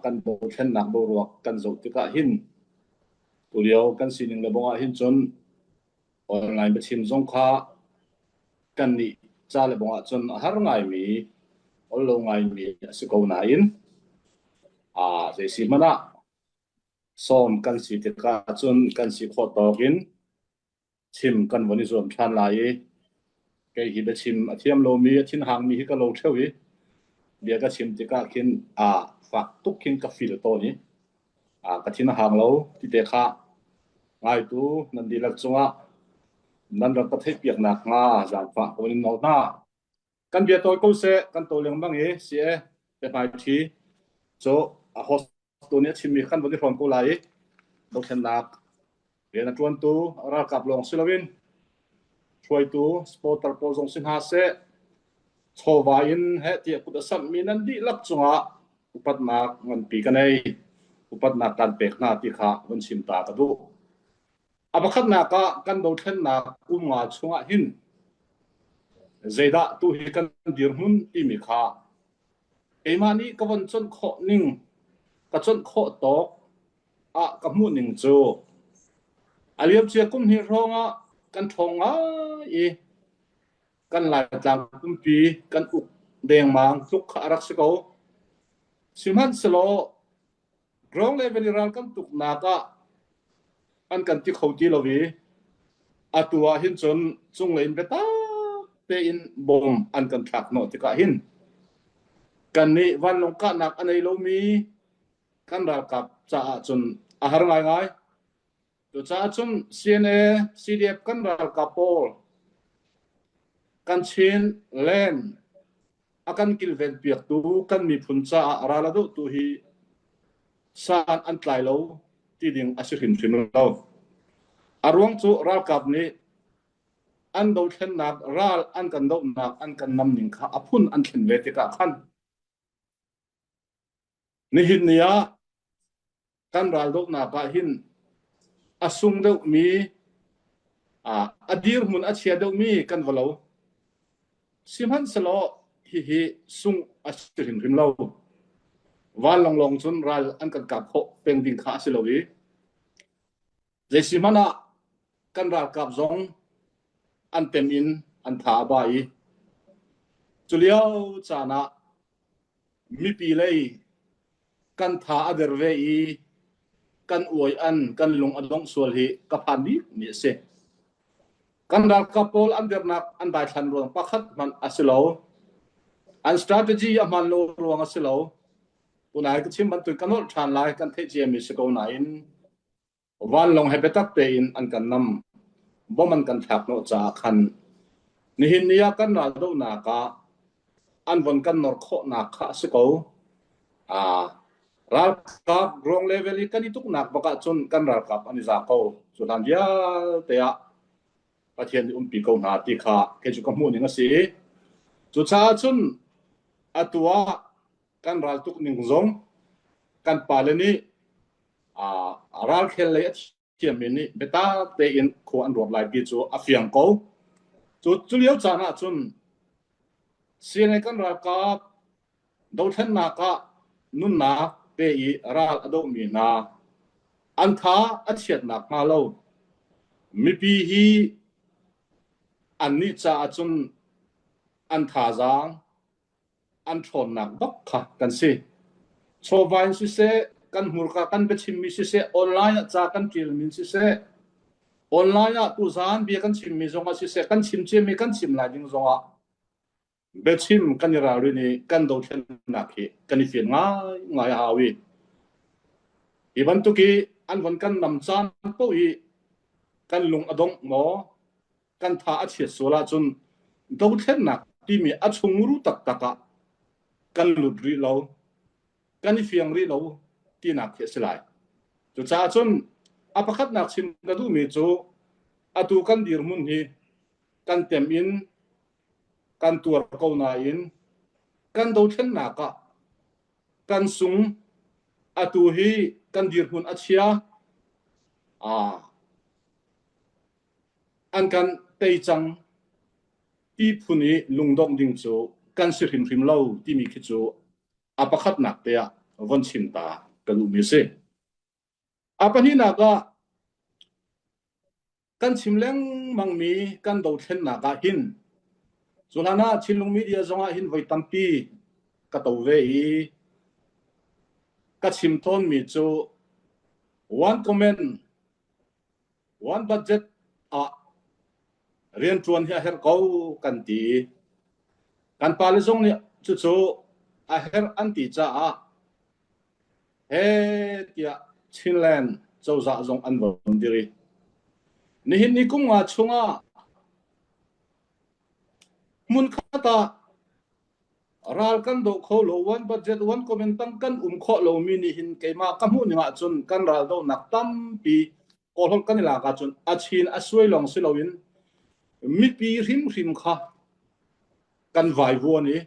Kan dothlennak boruak kan zoh tikah hin tulio kan sining le bong ah hin cun online biachim zong kha kan nih ca le bong ah cun a har ngaimi ol lo ngaimi a si ko nain zei si hmanh ah sawm kan si tikah cun kan si khawh tawk in chim kan von i zuam ṭhan lai i kei hi biachim a thiam lomi a thinhangmi hi ka lo ṭheo i bia ka chim tikah khin fak tuk khin ka feel tawn i ka thin a hang lo ti te kha ngaitu nan dihlak cungah nan rak ka theihpiak nakhnga zaangfah ko in nawl hna. Kan bia tawi ko seh, kan to lengmang i si e, biahmai ṭhi cu a host tu nih a chimmi kan von i hrawm ko lai i dothlennak rian a ṭuantu ralkap lawng si loin hruaitu supporter pawl zong si hna seh chawva in heh tiah kut a samhmi nan dihlak cungah upatnak nganpi ka nei upatnak kan pek hna ti kha von chim ta ka duh. A pakhatnak ah kan dothlennak kum nga chungah hin zeidah tu hi kan dirhmun timi kha keimah nih ka von conh khawh ning ka conh khawh tawk ah ka hmuh ning cu a liamcia kum hnih hrawng ah kan ṭhawng ngai i kan Laitlang pumpi kan uk dengmang tluk kha a rak si ko. Sihmanhsehlaw Ground level i ral kan tuknak ah an kan ti kho ti lo i atu ah hin cun cunglei in biatak tein bom an kan thlak hnawh tikah hin kannih vanlawng kahnak a nei lomi kan ralkap caah cun a har ngaingai. Cucaah cun CNA, CDF kan ralkap pawl kan Chin land a kan kilven piaktu kan miphun caah ral a dohtu hi san an tlai lo ti ding a si hrimhrim lo. A ruang cu ralkap nih an dothlennak ral an kan dohnak an kan nam ning kha a phun an thlen ve tikah khan nihin ni ah kan raldohnak ah hin a sung deuhmi a dirhmun a chia deuhmi kan va lo. Sihmanhsehlaw hihi sung a si hrimhrim lo. Vanlawng lawng cun ral an kan kap khawh peng ding kha a si lo i zeisihmanh ah kan ralkap zong an tem in an tha a ba i culio caan ah mipi lei kan tha a der ve i kan uai an kan lung a dongh sual hi ka phan bik mi a si. Kan ralkap pawl an dernak an daithlan ruang pakhat hmanh a si lo. An strategy a hman lo ruang a si lo. Tunai ka chim bantuk ka nolh ṭhan lai kan theih ciami si ko nain Vanlawng he biatak tein an kan nam. Bom an kan thlak hnawh caah khan nihin ni ah kan raldohnak ah an von kan nor khawhnak kha a si ko. Ralkap ruang level i kan i tuknak bak ahcun kan ralkap an i za ko. Cu hlan vialte ah Pathian nih umpi ko hna ti kha kei cu ka hmuh ning a si. Cucaah cun atu ah kan raltuk ning zong kan pale nih ralkhel lei a thiammi nih biatak tein khua an ruat lai ti cu a fiang ko. Cu cu lio caan ah cun CNA kan ralkap dothlennak ah nunnak pe i ral a dohmi hna an tha a chiatnak hnga lo mipi hi annih caah cun an thazaang an ṭhawnnak bak kha kan si. Chawva in siseh, kan hmurka kan biachimmi siseh, online ah ca kan ṭialmi in siseh, online ah tuzaan bia kan chimmi zongah siseh, kan chim ciami kan chim lai ding zongah biachim kan i ralrin i kan dothlennak hi kan i fian ngaingai a hau i hi bantuk i an von kan nam caan paoh i kan lung a dongh maw kan tha a chiat sual ahcun dothlennak timi a chungru taktak ah kan lut rih lo, kan i fiang rih lo tinak khi a si lai. Cucaah cun a pakhatnak chim ka duhmi cu atu kan dirhmun hi kan tem in kan tuar ko nain kan dothlennak ah kan sung atu hi kan dirhmun a chia An kan tei cang ti phun i lungdongh ding cu kan si hrimhrim lo timi khi cu a pakhatnak te ah. von chim ta ka duhmi a si. A pahnihnak ah kan chim lengmangmi kan dothlennak ah hin cu hlan ah Chinlung Media zong ah hin voi tampi ka to ve i ka chim tawnmi cu one comment one budget ah rianṭuan hi a herh ko kan ti. Kan pale zong nih cucu a herh an ti caah he tiah Chinland cozah zong an von dir i nihin ni kum nga chungah hmunkhat ah ral kan doh kho lo one budget one comment tang kan um khawh lomi nih hin keimah ka hmuh ning ahcun kan ral dohnak tampi kawlholh kan i lak ahcun a chin a suai lawng si loin mipi hrimhrim kha kan vaivuan i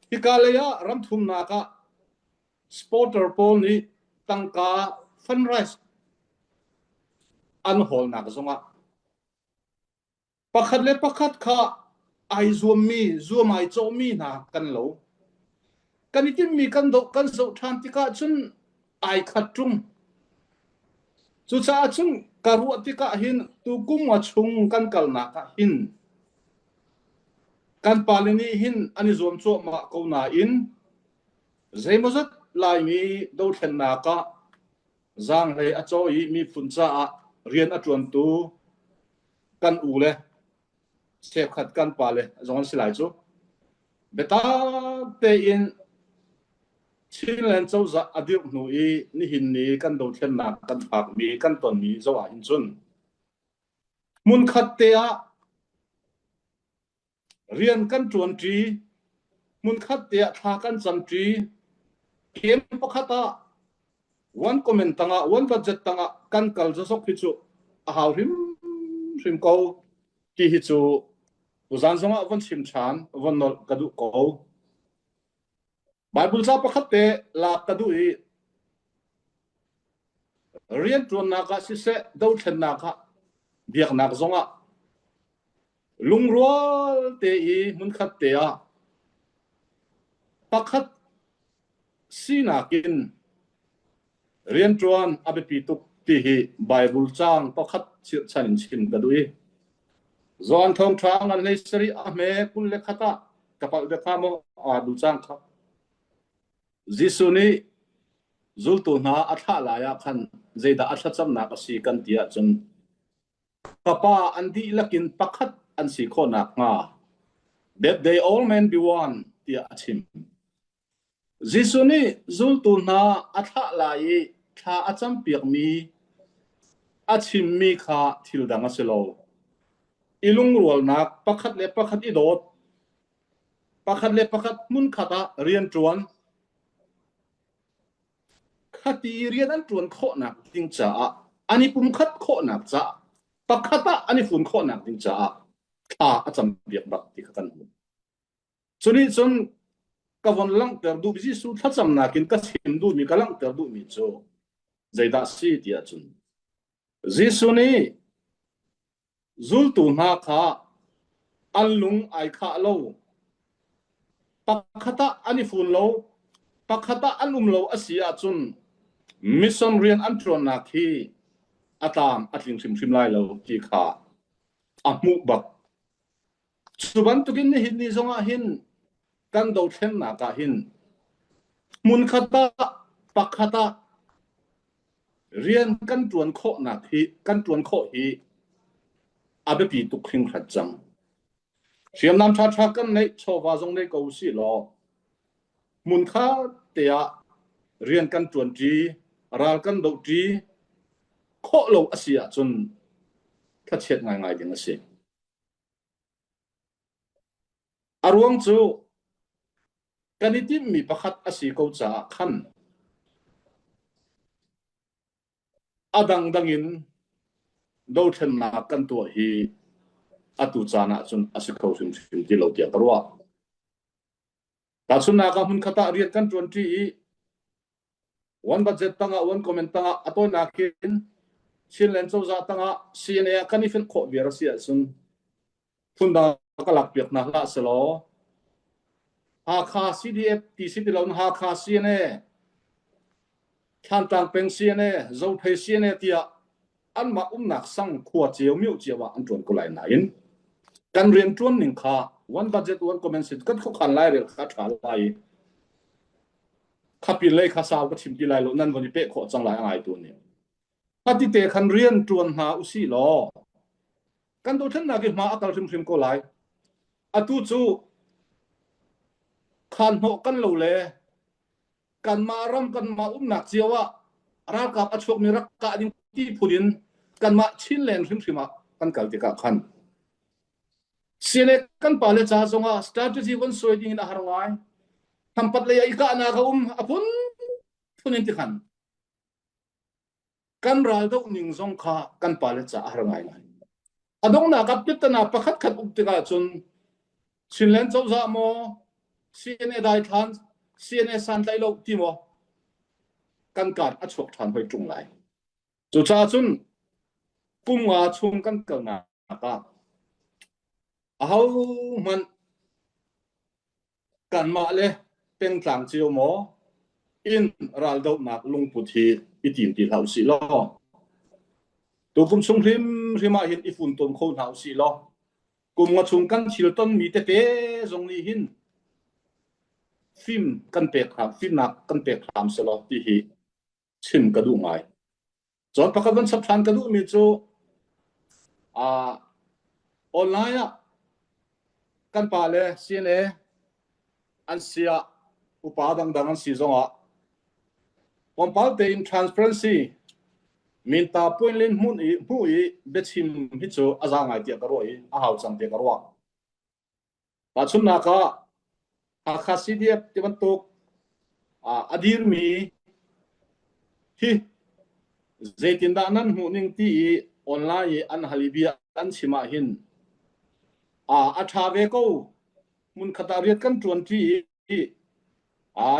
hika lei ah ramthumnak ah supporter pawl nih tangka fundraise an hawlnak zongah Pakhat le pakhat kha ai zuammi, zuam ai cawhmi hna kan lo. Kan i timhmi kan doh kan zoh ṭhan tikah cun ai khat ṭung. Cucaah cun ka ruah tikah hin tukum a chung kan kalnak ah hin kan pale nih hin an i zuam cuahmah ko nain zeimawzat Laimi dothlennak ah zaanghlei a caw i miphun caah rian a ṭuantu kan u le cheukhat kan pa le zong an si lai cu. Biatak tein Chinland cozah a dirh hnu i nihin ni kan dothlennak kan phakmi kan tonmi zoh ah hin cun hmunkhat te ah Rian kan ṭuanṭi, hmunkhat te ah thla kan camṭi. Game pakhat ah one comment tangah, one budget tangah kan kal zawsok hi cu a hau hrimhrim ko ti hi cu tuzan zongah von chim ṭhan, von nolh ka duh ko. Bible ca pakhat te lak ka duh i rianṭuannak ah siseh, dothlennak ah, biaknak zongah lungrual te i hmunkhat te ah pakhat sinak in rianṭuan a biapi tuk ti hi Bible caang pakhat chirhchan in chim ka duh i Johan thawngṭha ngan hlei sarih a hme 21 ah ka palh bia kha maw aa du cang kha Jesuh nih zultu hna a thlah lai ah khan zeidah a thlacamnak a si kan ti ahcun Ka Pa an dihlak in pakhat an si khawh nakhnga that they all men be one tiah a chim. Jesuh nih zultu hna a thlah lai i thla a campiakmi a chimmi kha thil dang a si lo. I lungrualnak pakhat le pakhat i dawt, pakhat le pakhat hmunkhat ah rianṭuan, Khati rian an ṭuan khawhnak ding caah an i pumkhat khawhnak caah pakhat ah an i fun khawhnak ding caah thla a campiak bak ti kha kan hmuh. Cu nih cun ka von langhter duh Jesuh thlacamnak in ka chim duhmi ka langhter duhmi cu zeidah si ti ahcun Jesuh nih Zultu hna kha an lung ai khah lo. Pakhat ah an i fun lo, pakhat ah an um lo a si ahcun mission rian an ṭuannak hi a tlam a tling hrimhrim lai lo ti kha a hmuh bak. Cu bantukin nihin ni zongah hin kan dothlennak ah hin hmunkhat ah pakhat ah rian kan ṭuan khawhnak hi kan ṭuan khawh hi a biapi tuk hringhran cang. Hriamnam ṭhaṭha kan neih, chawva zong nei ko usih law hmunkhat te ah rian kan ṭuanṭi, ral kan dohṭi khawh lo a si ahcun thlachiat ngaingai ding a si. A ruang cu kan i timhmi pakhat a si ko caah khan a dangdang in dothlennak kan tuah hi atu caan ah cun a si kho hrimhrim ti lo tiah ka ruah. Tahchunhnak ah hmunkhat ah rian kan ṭuanṭi i one budget tangah one comment tangah a tawinak in Chinland cozah tangah CNA ah kan i fenh khawh viar a si ahcun phundang ka lak piak hna hlah selaw. Hakha CDF ti si ti lo Hakha CNA, Thlantlang peng CNA, Zophei CNA tiah anmah umnak sang khua cio mio cio ah an ṭuan ko lai nain kan rian ṭuan ning kha one budget one compensation kan khuakhan lairel kha a ṭha lai i khapin lei kha sau ka chim ti lai lo nan von i peh khawh cang lai a ngaitu nih. Khati te khan rian ṭuan hna usih law kan dothlennak hi hma a kal hrimhrim ko lai. Atu cu khan hnawh kan lo le kanmah ram kanmah umnak cio ah ralkap a chuakmi rak kah ding ti phun in kanmah Chinland hrimhrim ah kan kal tikah khan CNA kan pale ca zongah strategy von suai ding in a har ngai. Thampat lei ah i kahnak a um a phun phun in ti khan kan ral doh ning zong kha kan pale ca a har ngaingai. A donghnak ah pittana pakhat khat um tikah cun Chinland cozah maw CNA daithlan CNA santlaih lo ti maw kan kaan a chuak ṭhan hoi ṭung lai. Cucaah cun kum nga chung kan kalnak ah ahohmanh Kanmah le pengtlang cio maw in raldohnak lungput hi i tim ti hlah usih law tukum chung hrimhrim ah hin i funtom kho hna usih law kum nga chung kan thil tonmi tete zong nih hin fim kan pek hram fimnak kan pek hram selaw ti hi chim ka duh ngai. Cun pakhat van chap ṭhan ka duhmi cu uh, online ah kan pa le CNA an si ah upa dangdang an si zongah tlawmpal tein transparency minta point len hmun i hmu i biachim hi cu a za ngai tiah ka ruah i a hau cang tiah ka ruah. Tahchunhnak ah Hakha CDF ti bantuk a dirmi hi zeitindah nan hmuh ning ti i online i an hal i bia an chim ah hin a ṭha ve ko. Hmunkhat ah rian kan ṭuanṭi i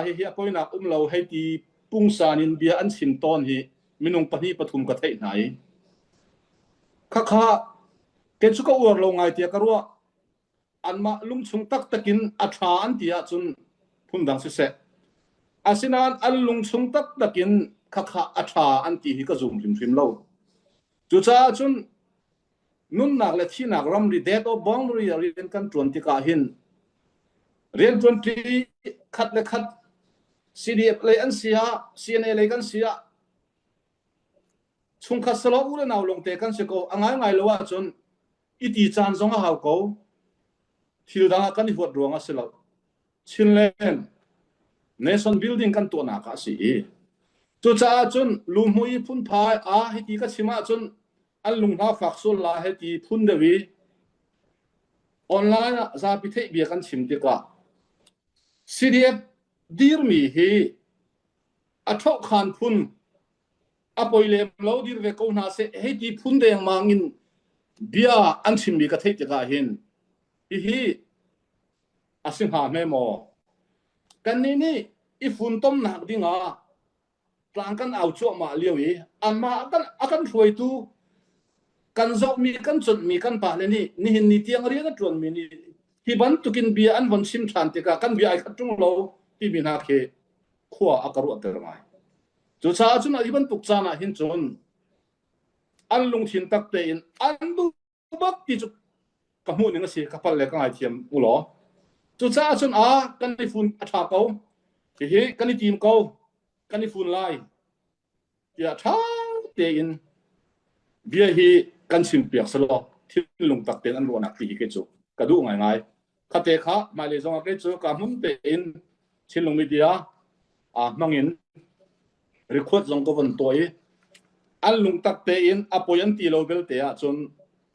hihi a poinak um lo hei ti pungsan in bia an chim tawn hi minung pahnih pathum ka theih hna i khakha kei cu ka uar lo ngai tiah ka ruah. Anmah lungchung taktak in a ṭha an ti ahcun phundang siseh. Asinain an lungchung taktak in khakha a ṭha an ti hi ka zum hrimhrim lo. Cucaah cun nunnak le thihnak ramri death of boundary ah rian kan ṭuan tikah hin rianṭuanṭi khat le khat CDF lei an si ah CNA lei kan si ah chungkhat salo u le nau lawngte kan si ko a ngaingai lo ahcun i ti caan zong a hau ko. Thil dang ah kan i huat ruang ah si lo. Chinland nation building kan tuahnak ah a si i cucaah cun luhmui phunphai a hiti ka chim ahcun an lung hna fak sual la hei ti phun deuh i online ah zapi theih bia kan chim tikah CDF dirmi hi a ṭhohkhan phun a poi lem lo dir ve ko hna seh hei ti phun dengmang in bia an chimmi ka theih tikah hin hihi a si hnga hme maw kannih nih i funtomnak dingah tlang kan au cuahmah lio i amah a kan hruaitu kan zohmi kan conhmi kan pale nih nihin ni tiang rian a ṭuanmi nih hi bantukin bia an von chim ṭhan tikah kan bia ai khat ṭung lo timi hna khi khua a ka ruahter ngai. Cucaah cun hi bantuk caan ah hin cun an lungthin tak tein an duh bak ti cu ka hmuh ning a si ka palh le ka ngaithiam u law. Cucaah cun a kan i fun a ṭha ko hihi kan i tim ko kan i fun lai tiah ṭha tein bia hi kan chimpiak selaw thinlung tak tein an ruahnak ti hi kei cu ka duh ngaingai. Khate kha hmailei zong ah kei cu ka hmun tein Chinlung media aa hmang in record zong ka von tuah i an lungtak tein a poi an ti lo belte ahcun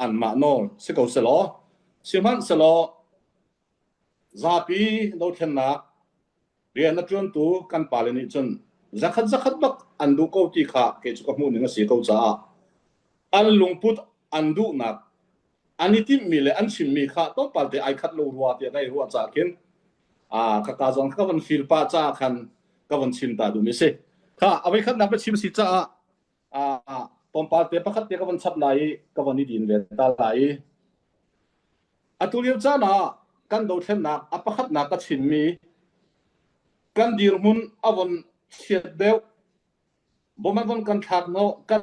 anmah nawl si ko selaw sihmanhsehlaw zapi dothlennak rian a ṭuantu kan pale nih cun zakhat zakhat bak an duh ko ti kha kei cu ka hmuh ning a si ko caah an lungput an duhnak an i timhmi le an chimmi kha tlawmpal te ai khat lo rua tiah ka i ruah caah khin ka ka zong ka van feel pah caah khan ka van chim ta duhmi si kha a voi khatnak ka chim si caah tlawmpal te pakhat te ka van chap lai i ka van i din ve ta lai i atu lio caan ah. kan dothlennak a pakhatnak ka chimmi kan dirhmun a von chiat deuh bom an von kan thlak hnawh kan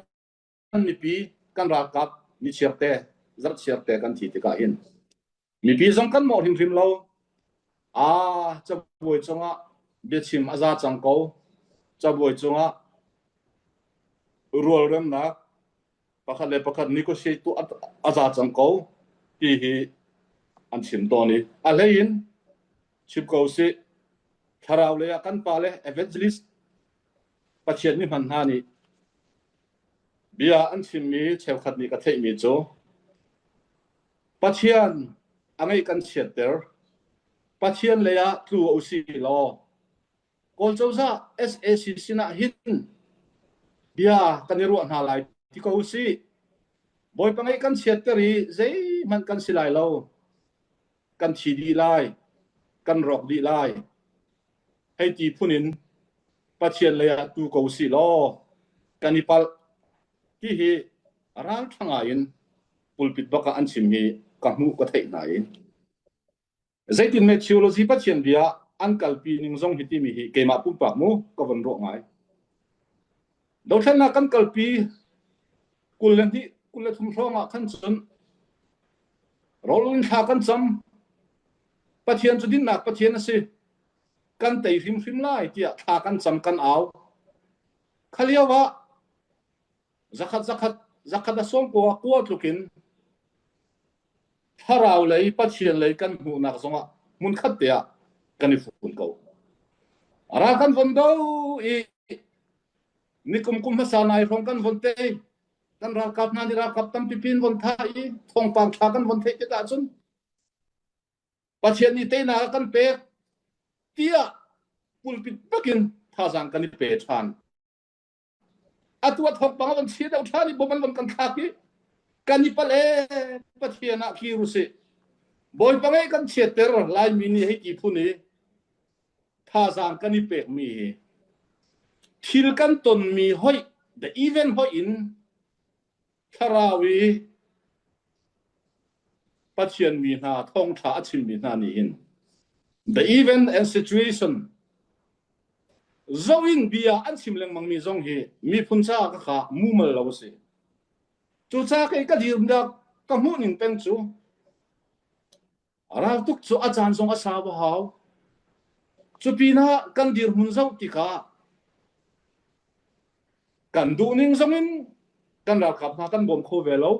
mipi kan ralkap nichiar te zarhchiar te kan thi tikah hin mipi zong kan mawh hrimhrim lo. Aa cabuai cungah biachim a za cang ko. Cabuai cungah rualremnak pakhat le pakhat negotiate tu a za cang ko ti hi an chim tawn i a hlei in chim ko sih thlarau lei ah kan pale evangelist Pathian mi hman hna nih bia an chimmi cheukhat nih ka theihmi cu Pathian a ngeih kan chiatter Pathian lei ah tlu u si law Kawl cozah sac sinah hin bia kan i ruah hna lai ti ko usih. Bawipa ngeih kan chiatter i zeihmanh kan si lai lo. Kan thi dih lai. Kan rawk dih lai. Hei ti phun in Pathian lei ah tu ko usih law kan i palh ti hi ralṭha ngai in pulpit bak ah an chim hi ka hmuh ka theih hna i Zeitin meh theology Pathian bia an kalpi ning zong hi timi hi keimah pumpak mu ka von ruah ngai. Dothlennak kan kalpi 22 23 hrawng ah khan cun rawlul in thla kan cam. Pathian cu dinnak Pathian a si. Kan tei hrimhrim lai tiah thla kan cam kan au. Kha lio ah zakhat zakhat zakhat a sawm kua kua tluk in thlarau lei Pathian lei kan hmuhnak zongah hmunkhat te ah kan i fun ko. Ral kan von do i nikum kum hmasa nai hrawng kan von te kan ralkap hna nih ralkap tampi pin von tha i thawngpang tha kan von theih tikah cun Pathian nih teinak a kan pek tiah pulpit bakin thazaang kan i pe ṭhan. Atu a thawngpang a van chia deuh ṭhan i bom an van kan thlak i kan i palh ee Pathian ah kir usih. Bawipa ngei kan chiatter Laimi nih hei ti phun i thazaang kan i pekmi hi thil kan tonmi hoih the event hoih in thlarau i Pathian mi hna thawngṭha a chimmi hna nih hin the event and situation zo in bia an chim lengmangmi zong hi miphun caah ka kha mumal lo a si. Cucaah kei ka dirnak ka hmuh ning peng cu raltuk cu a caan zong a sau a hau. Cu pinah kan dirhmun zoh tikah kan duhning zong in kan ralkap hna kan bawm kho ve lo.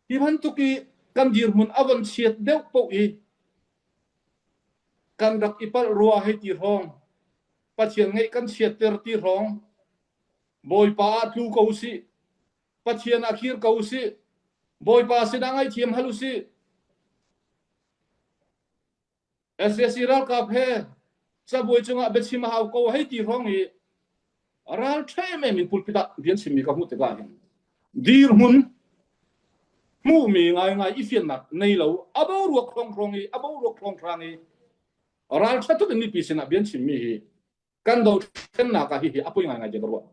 Hi bantuk i kan dirhmun a von chiat deuh paoh i kan rak i palh rua hei ti hrawng Pathian ngeih kan chiatter ti hrawng Bawipa ah tlu ko usih Pathian ah kir ko usih Bawipa sinah ngaihthiam hal usih SAC ralkap he cabuai cungah biachim a hau ko hei ti hrawng i ral ṭha em in pulpit ah rian chimmi ka hmuh tikah hin dirhmun hmuhmi ngaingai i fiannak nei lo a boruak hrawnghrang i a boruak hrawnghrang i ral ṭha tuk in mipi sinah bian chimmi hi kan dothlennak ah hihi a poi ngaingai ti ka ruah.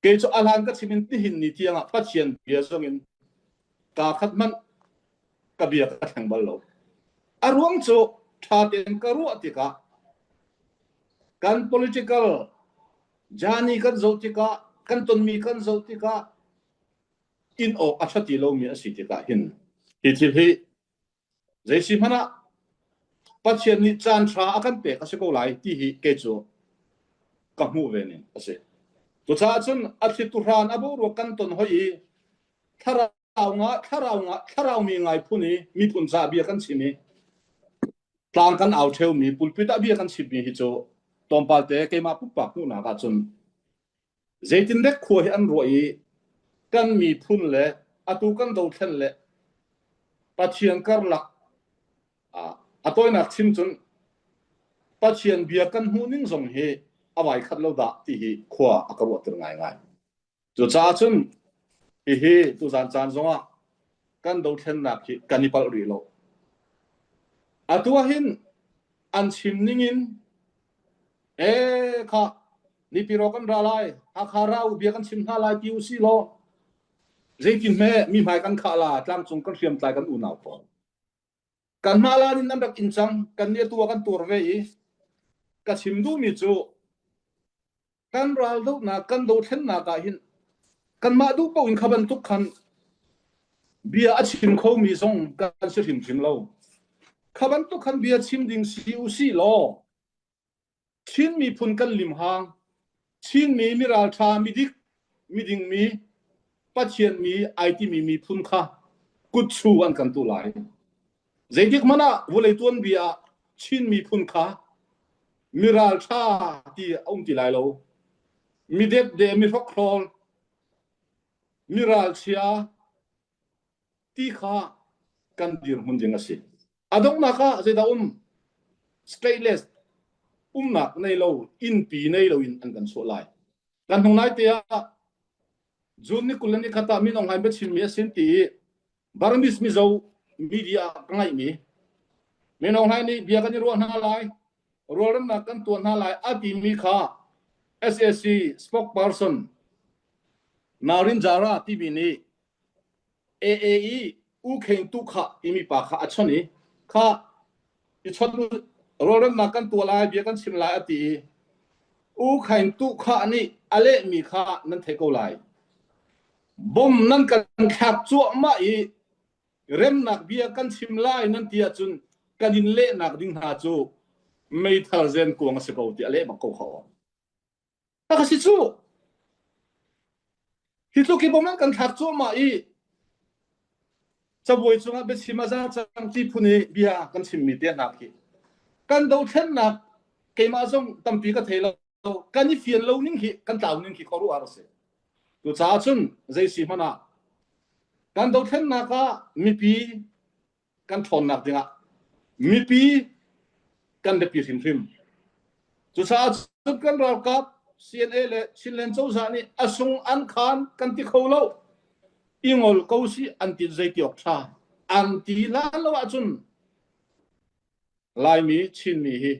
Kei cu a hlan ka chim in nihin ni tiang ah Pathian bia zong in kaa khat hmanh ka bia ka thleng bal lo. A ruang cu ṭha tein ka ruah tikah kan political journey kan zoh tikah kan tonmi kan zoh tikah in awk a ṭha ti lomi a si tikah hin hi thil hi Zei si hmanh ah Pathian nih caan ṭha a kan pek a si ko lai ti hi kei cu ka hmuh ve ning a si. Cucaah cun a thlitu hran a boruak kan ton hoi i thlarau nga thlarau nga thlarau mi ngai phun i miphun ca bia kan chim i tlang kan au ṭheumi pulpit ah bia kan chimmi hi cu tlawmpal te keimah pumpak hmuhnak ah cun Zeitindek khua hi an ruah i kan miphun le atu kan dothlen le Pathian karlak a tawinak chim cun Pathian bia kan hmuh ning zong hi a vai khat lo dah ti hi khua a ka ruahter ngaingai. Cucaah cun hihi tuzan caan zongah kan dothlennak hi kan i palh rih lo. Atu ah hin an chim ning in ee kha Nipiro kan ra lai, Hakha ra u bia kan chim hna lai ti u si law zeitin hme mi hmai kan khah la tlangcung kan hriamtlai kan unau pawl. Kanmah lan in an rak in cang. Kan nih atu ah kan tuar ve i ka chim duhmi cu kan raldohnak kan dothlennak ah hin kanmah duh paoh in kha bantuk khan bia a chim khomi zong kan si hrimhrim lo. Kha bantuk khan bia chim ding si u sih law Chin miphun kan limhang, Chinmi miralṭha, midik, midingmi, Pathian mi ai timi miphun kha kutchu an kan tu lai. Zeitik hmanh ah vawlei tuanbia ah Chin miphun kha miralṭha ti a um ti lai lo. Midepde, mihrokhrol, miralchia ti kha kan dirhmun ding a si. A donghnak ah zeidah um? Stateless umnak nei lo, innpi nei lo in an kan chuah lai. Kan hnung lai te ah June ni 20 ni khat ah Min Aung Hlaing biachimmi a sin ti i Burmese Mizo media ah ka ngaihmi Min Aung Hlaing nih bia kan i ruah hna lai, rualremnak kan tuah hna lai a timi kha SAC spokesperson Narin Jara timi nih AA i U Khein Tu Kha timi pa kha a chawnh i kha i chawnh rawlremnak kan tuah lai bia kan chim lai a ti i U Khein Tu Kha nih a lehmi kha nan thei ko lai. Bom nan kan thlak cuahmah i remnak bia kan chim lai nan ti ahcun kan in lehnak ding hna cu meithal zen kuang a si ko ti a leh bak ko kha. Tak a si cu. Hi tluk hi bom an kan thlak cuahmah i cabuai cungah biachim a za cang ti phun i bia kan chimmi te hna khi kan dothlennak keimah zong tampi ka thei lo kan i fian lo ning hi kan tlau ning khi khuaruahhar a si cucaah cun zei si hmanh ah kan dothlennak ah mipi kan ṭhawnnak dingah mipi kan biapi hrimhrim. Cucaah cun kan ralkap CNA le Chinland cozah nih a sung an khan kan ti kho lo. I ngol ko si an ti zei ti awk ṭha. An ti hlan lo ahcun Laimi Chinmi hi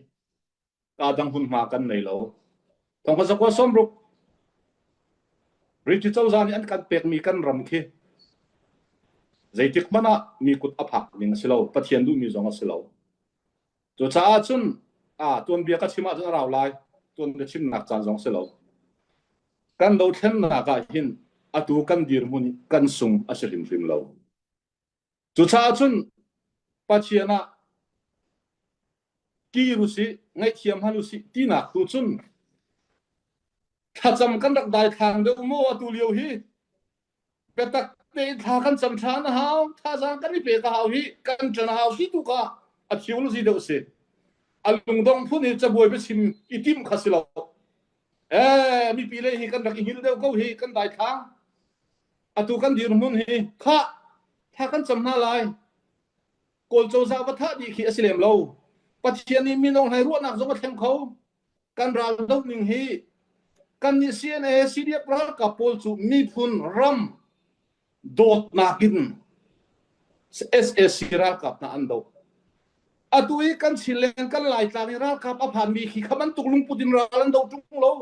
kaa dang hmunhma kan nei lo. Thongkhat zakua sawmruk British cozah nih an kan pekmi kan ram khi zeitik hmanh ah mi kut a phak ding a si lo. Pathian duhmi zong a si lo. Cucaah cun a tuanbia ka chim ahcun a rau lai. Tuanbia chimnak caan zong si lo. Kan dothlennak ah hin atu kan dirhmun kan sung a si hrimhrim lo. Cucaah cun Pathian ah kir usih, ngaihthiam hal usih tinak tu cun thlacam kan rak daithlang deuh maw atu lio hi biatak tein thla kan cam ṭhan a hau thazaang kan i pek a hau hi kan ṭan a hau ti tu kha a theology deuh si a lungdong phun hi cabuai biachim i timh kha si lo eh mipi le hi kan rak i hngilh deuh ko hi kan daithlang atu kan dirhmun hi khah thla kan cam hna lai kawl cozah va thah dih khi a si lem lo pathian nih minung hlei ruahnak zong a thleng kho kan ral doh ning hi kan nih CNA CDF ralkap pawl cu miphun ram dawtnak in SAC ralkap hna an doh atu i kan Chinland kan Laitlang i ralkap a phanmi khi kha bantuk lungput in ral an do ṭung lo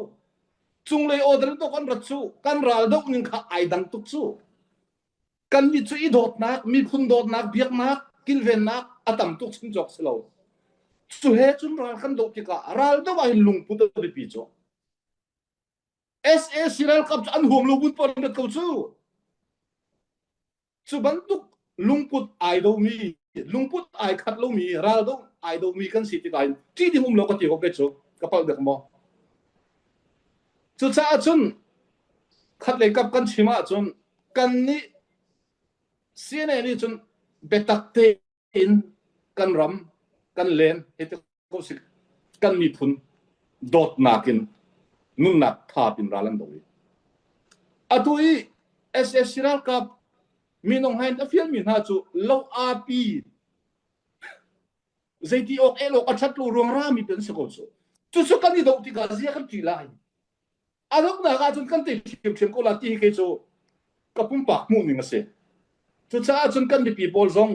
cunglei order in kan rat cu kan ral doh ning kha ai dang tuk cu kan nih cu i dawtnak miphun dawtnak biaknak kilvennak a tam tuk chim cawk si lo cu he cun ral kan doh tikah ral doh ah hin lungput a biapi cu SAC ralkap cu an huam lo bun pon rat ko cu Cu bantuk lungput ai domi, lungput ai khat lomi, ral do ai domi kan si tikah hin ṭih ding um lo ka ti ko kei cu ka palh dek maw? Cucaah cun khatlei kap kan chim ahcun kan nih CNA nih cun biatak tein kan ram kan len hei ti ko si kan miphun dawtnak in nunnak thap in ral an do i atu i SSC ralkap minung hain a fialmi hna cu lo api zeiti awk el awk a that lo ruang rami an si ko cu cucu kan i doh tikah zia kan ṭi lai a donghnak ahcun kan tei ṭhiamṭhiam ko la ti hi kei cu ka pumpak hmuh ning a si cucaah cun kan mipi pawl zong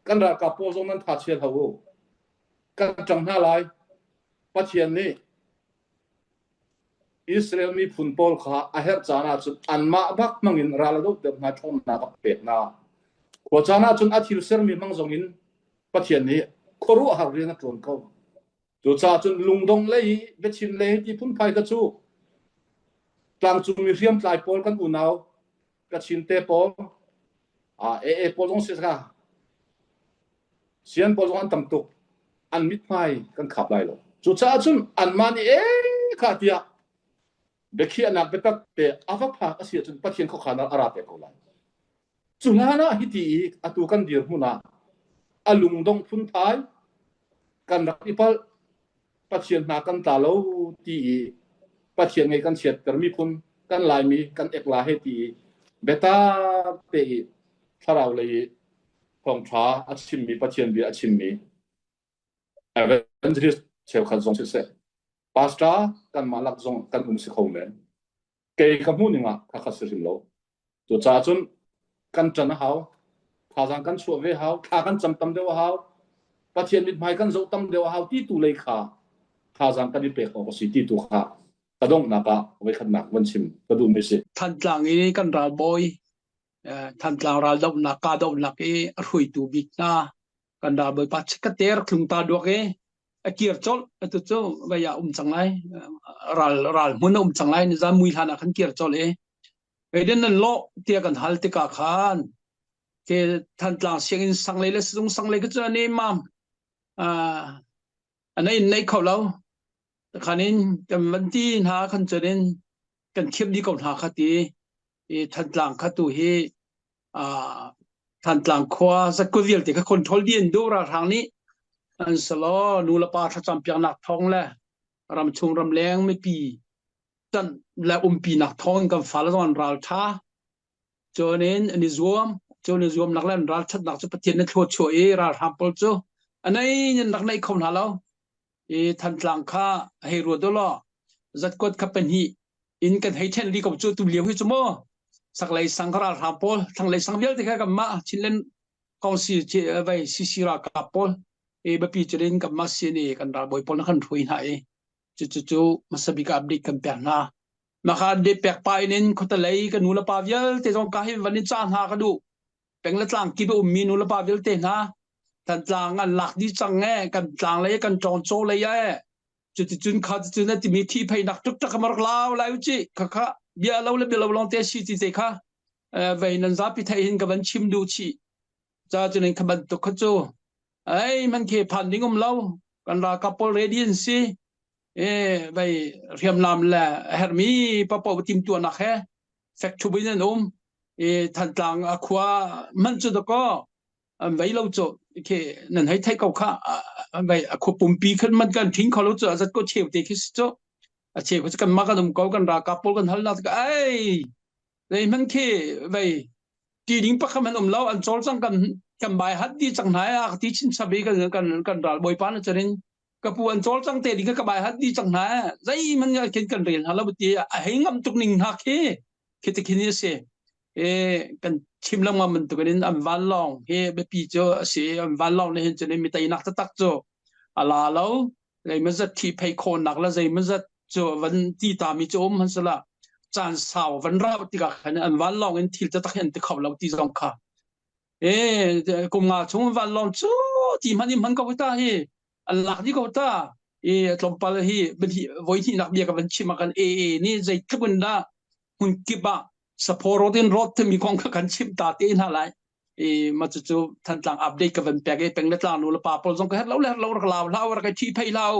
kan ralkap pawl zong nan tha chia hlah u kan ṭang hna lai Pathian nih Israel miphun pawl kha a herh caan ahcun anmah bak hmang in ral a dohter hna ṭhawnnak a pek hna khua caan ahcun a thil sermi hmang zong in. Pathian nih khuaruahhar rian a ṭuan ko. Cucaah cun lungdong lei i biachim lei ti phunphai kha cu tlangcungmi hriamtlai pawl kan unau Kachin te pawl AA pawl zong si kha sian pawl zong an tam tuk an mithmai kan khap lai lo. Cucaah cun anmah nih ee kha tiah biakhiahnak biatak te a va phak a si ahcun Pathian khuakhan ah a ra te ko lai. Cu hlan ah hiti i atu kan dirhmun ah a lungdong phunphai kan rak i palh Pathian hna kan tla lo ti i Pathian ngei kan chiatter miphun kan Laimi kan ekla he ti i biatak te i thlarau lei i thawngṭha a chimmi Pathian bia a chimmi evangelist cheukhat zong siseh pastor kanmah lak zong kan um si kho men. Kei ka hmuh ning ah khakha si hrim lo. Cucaah cun kan ṭan a hau, thazaang kan chuah ve hau, thla kan cam tam deuh a hau, Pathian mithmai kan zoh tam deuh a hau ti tu lei kha thazaang kan i pek awk a si ti tu kha ka donghnak ah voikhatnak van chim ka duhmi si. Thantlang i kan ralbawi Thantlang raldohnak kahdohnak i a hruaitu bik hna kan ralbawi pa chikkate rak tlung ta duak i a kir colh atu cu vei ah um cang lai ral ral hmun a um cang lai nizan mui hlan ah khan kir colh i Eiden nan lawh tiah kan hal tikah khan ke Thantlang sianginn sang lei le sizung sang lei ka cu an mam an in nei kho lo khan in kan van ti hna khan cun in kan thiam dih ko hna kha ti i Thantlang kha tu hi Thantlang khua zakku vialte kha control dih an duh ralhrang nih an salo nu le pa thlacam piaknak thawng le ramchung ramleng mipi tan le umpinak thawng in kan fale zong an ral tha cun in an i zuam cun i zuamnak le an ral thatnak cu Pathian na thlua chuah i ralhrang pawl cu anei nan rak neih kho hna lo i Thantlang kha hei ruat u law zatkuat kha pahnih in kan hei ṭhen li ko cu tu lio hi cu mu saklei sang kha ralhrang pawl thlanglei sang vialte kha kanmah Chinland Council vai CC ralkap pawl e biapi culin kanmah CNA kan ralbawi pawl na kan hruai hna i cucu cu hmasa bik ah update kan pek hna maka update pek pa in in khuatalei ka nu le pa vialte zong ka hi van in ca hna ka duh peng le tlang kip a ummi nu le pa vialte hna Thantlang an lak dih cang e kan tlang lei kan ṭawng caw lei e cuticun kha cucun a timi thihpheihnak tuk rak lau lai u ci kha kha bia lo le bia lo lawng te si ti te kha vei nan zapi theih hin ka van chim duh chih ca cun kha bantuk kha cu ei man khi phan ding um lo kan ralkap pawl ready an si e vei hriamnam le a herhmi papo tim tuahnak he fek thup in an um e Thantlang a khua man cu dakaw an vei lo cu khi nan hei theih ko kha an vei a khua pumpi khan man kan thin kho lo cu a zat ko cheu te khi si cu a cheu cu kan ma kan um ko kan ralkap pawl kan hal na ka ai zei man khi vei ti ding pakhat man um lo an cawl cang kan kan bai hat di cang hna a ti chin sabi kan kan kan ral bawipa na charin ka pu an cawl cang te ding ka bai hat di cang hna zei man khin kan rel hna lo ti a hei ngam tuk ning hna khi khi te khin ni si e kan chim lengmang bantukin an vanlawng hi biapi cu a si an vanlawng nih hin cun mi teinak taktak cu a la lo zeimawzat thihpheih khawhnak le zeimawzat cu van ti ta mi cu um han sala caan sau van rauh tikah khan an vanlawng in thil taktak hi an ti kho lo ti zong kha e kum nga chung vanlawng cu ti hman in hman ko ta hi an lak dih ko ta i tlawmpal hi voi hnihnak bia ka van chim ah kan AA nih zeitluk in dah hmun kip ah saphaw in rawt timi kong kha kan chim ta te hna lai i ma cu cu Thantlang update ka van pek i peng le tlang nu le pa pawl zong ka her lo le her lo rak lau hlah rak thi phei hlah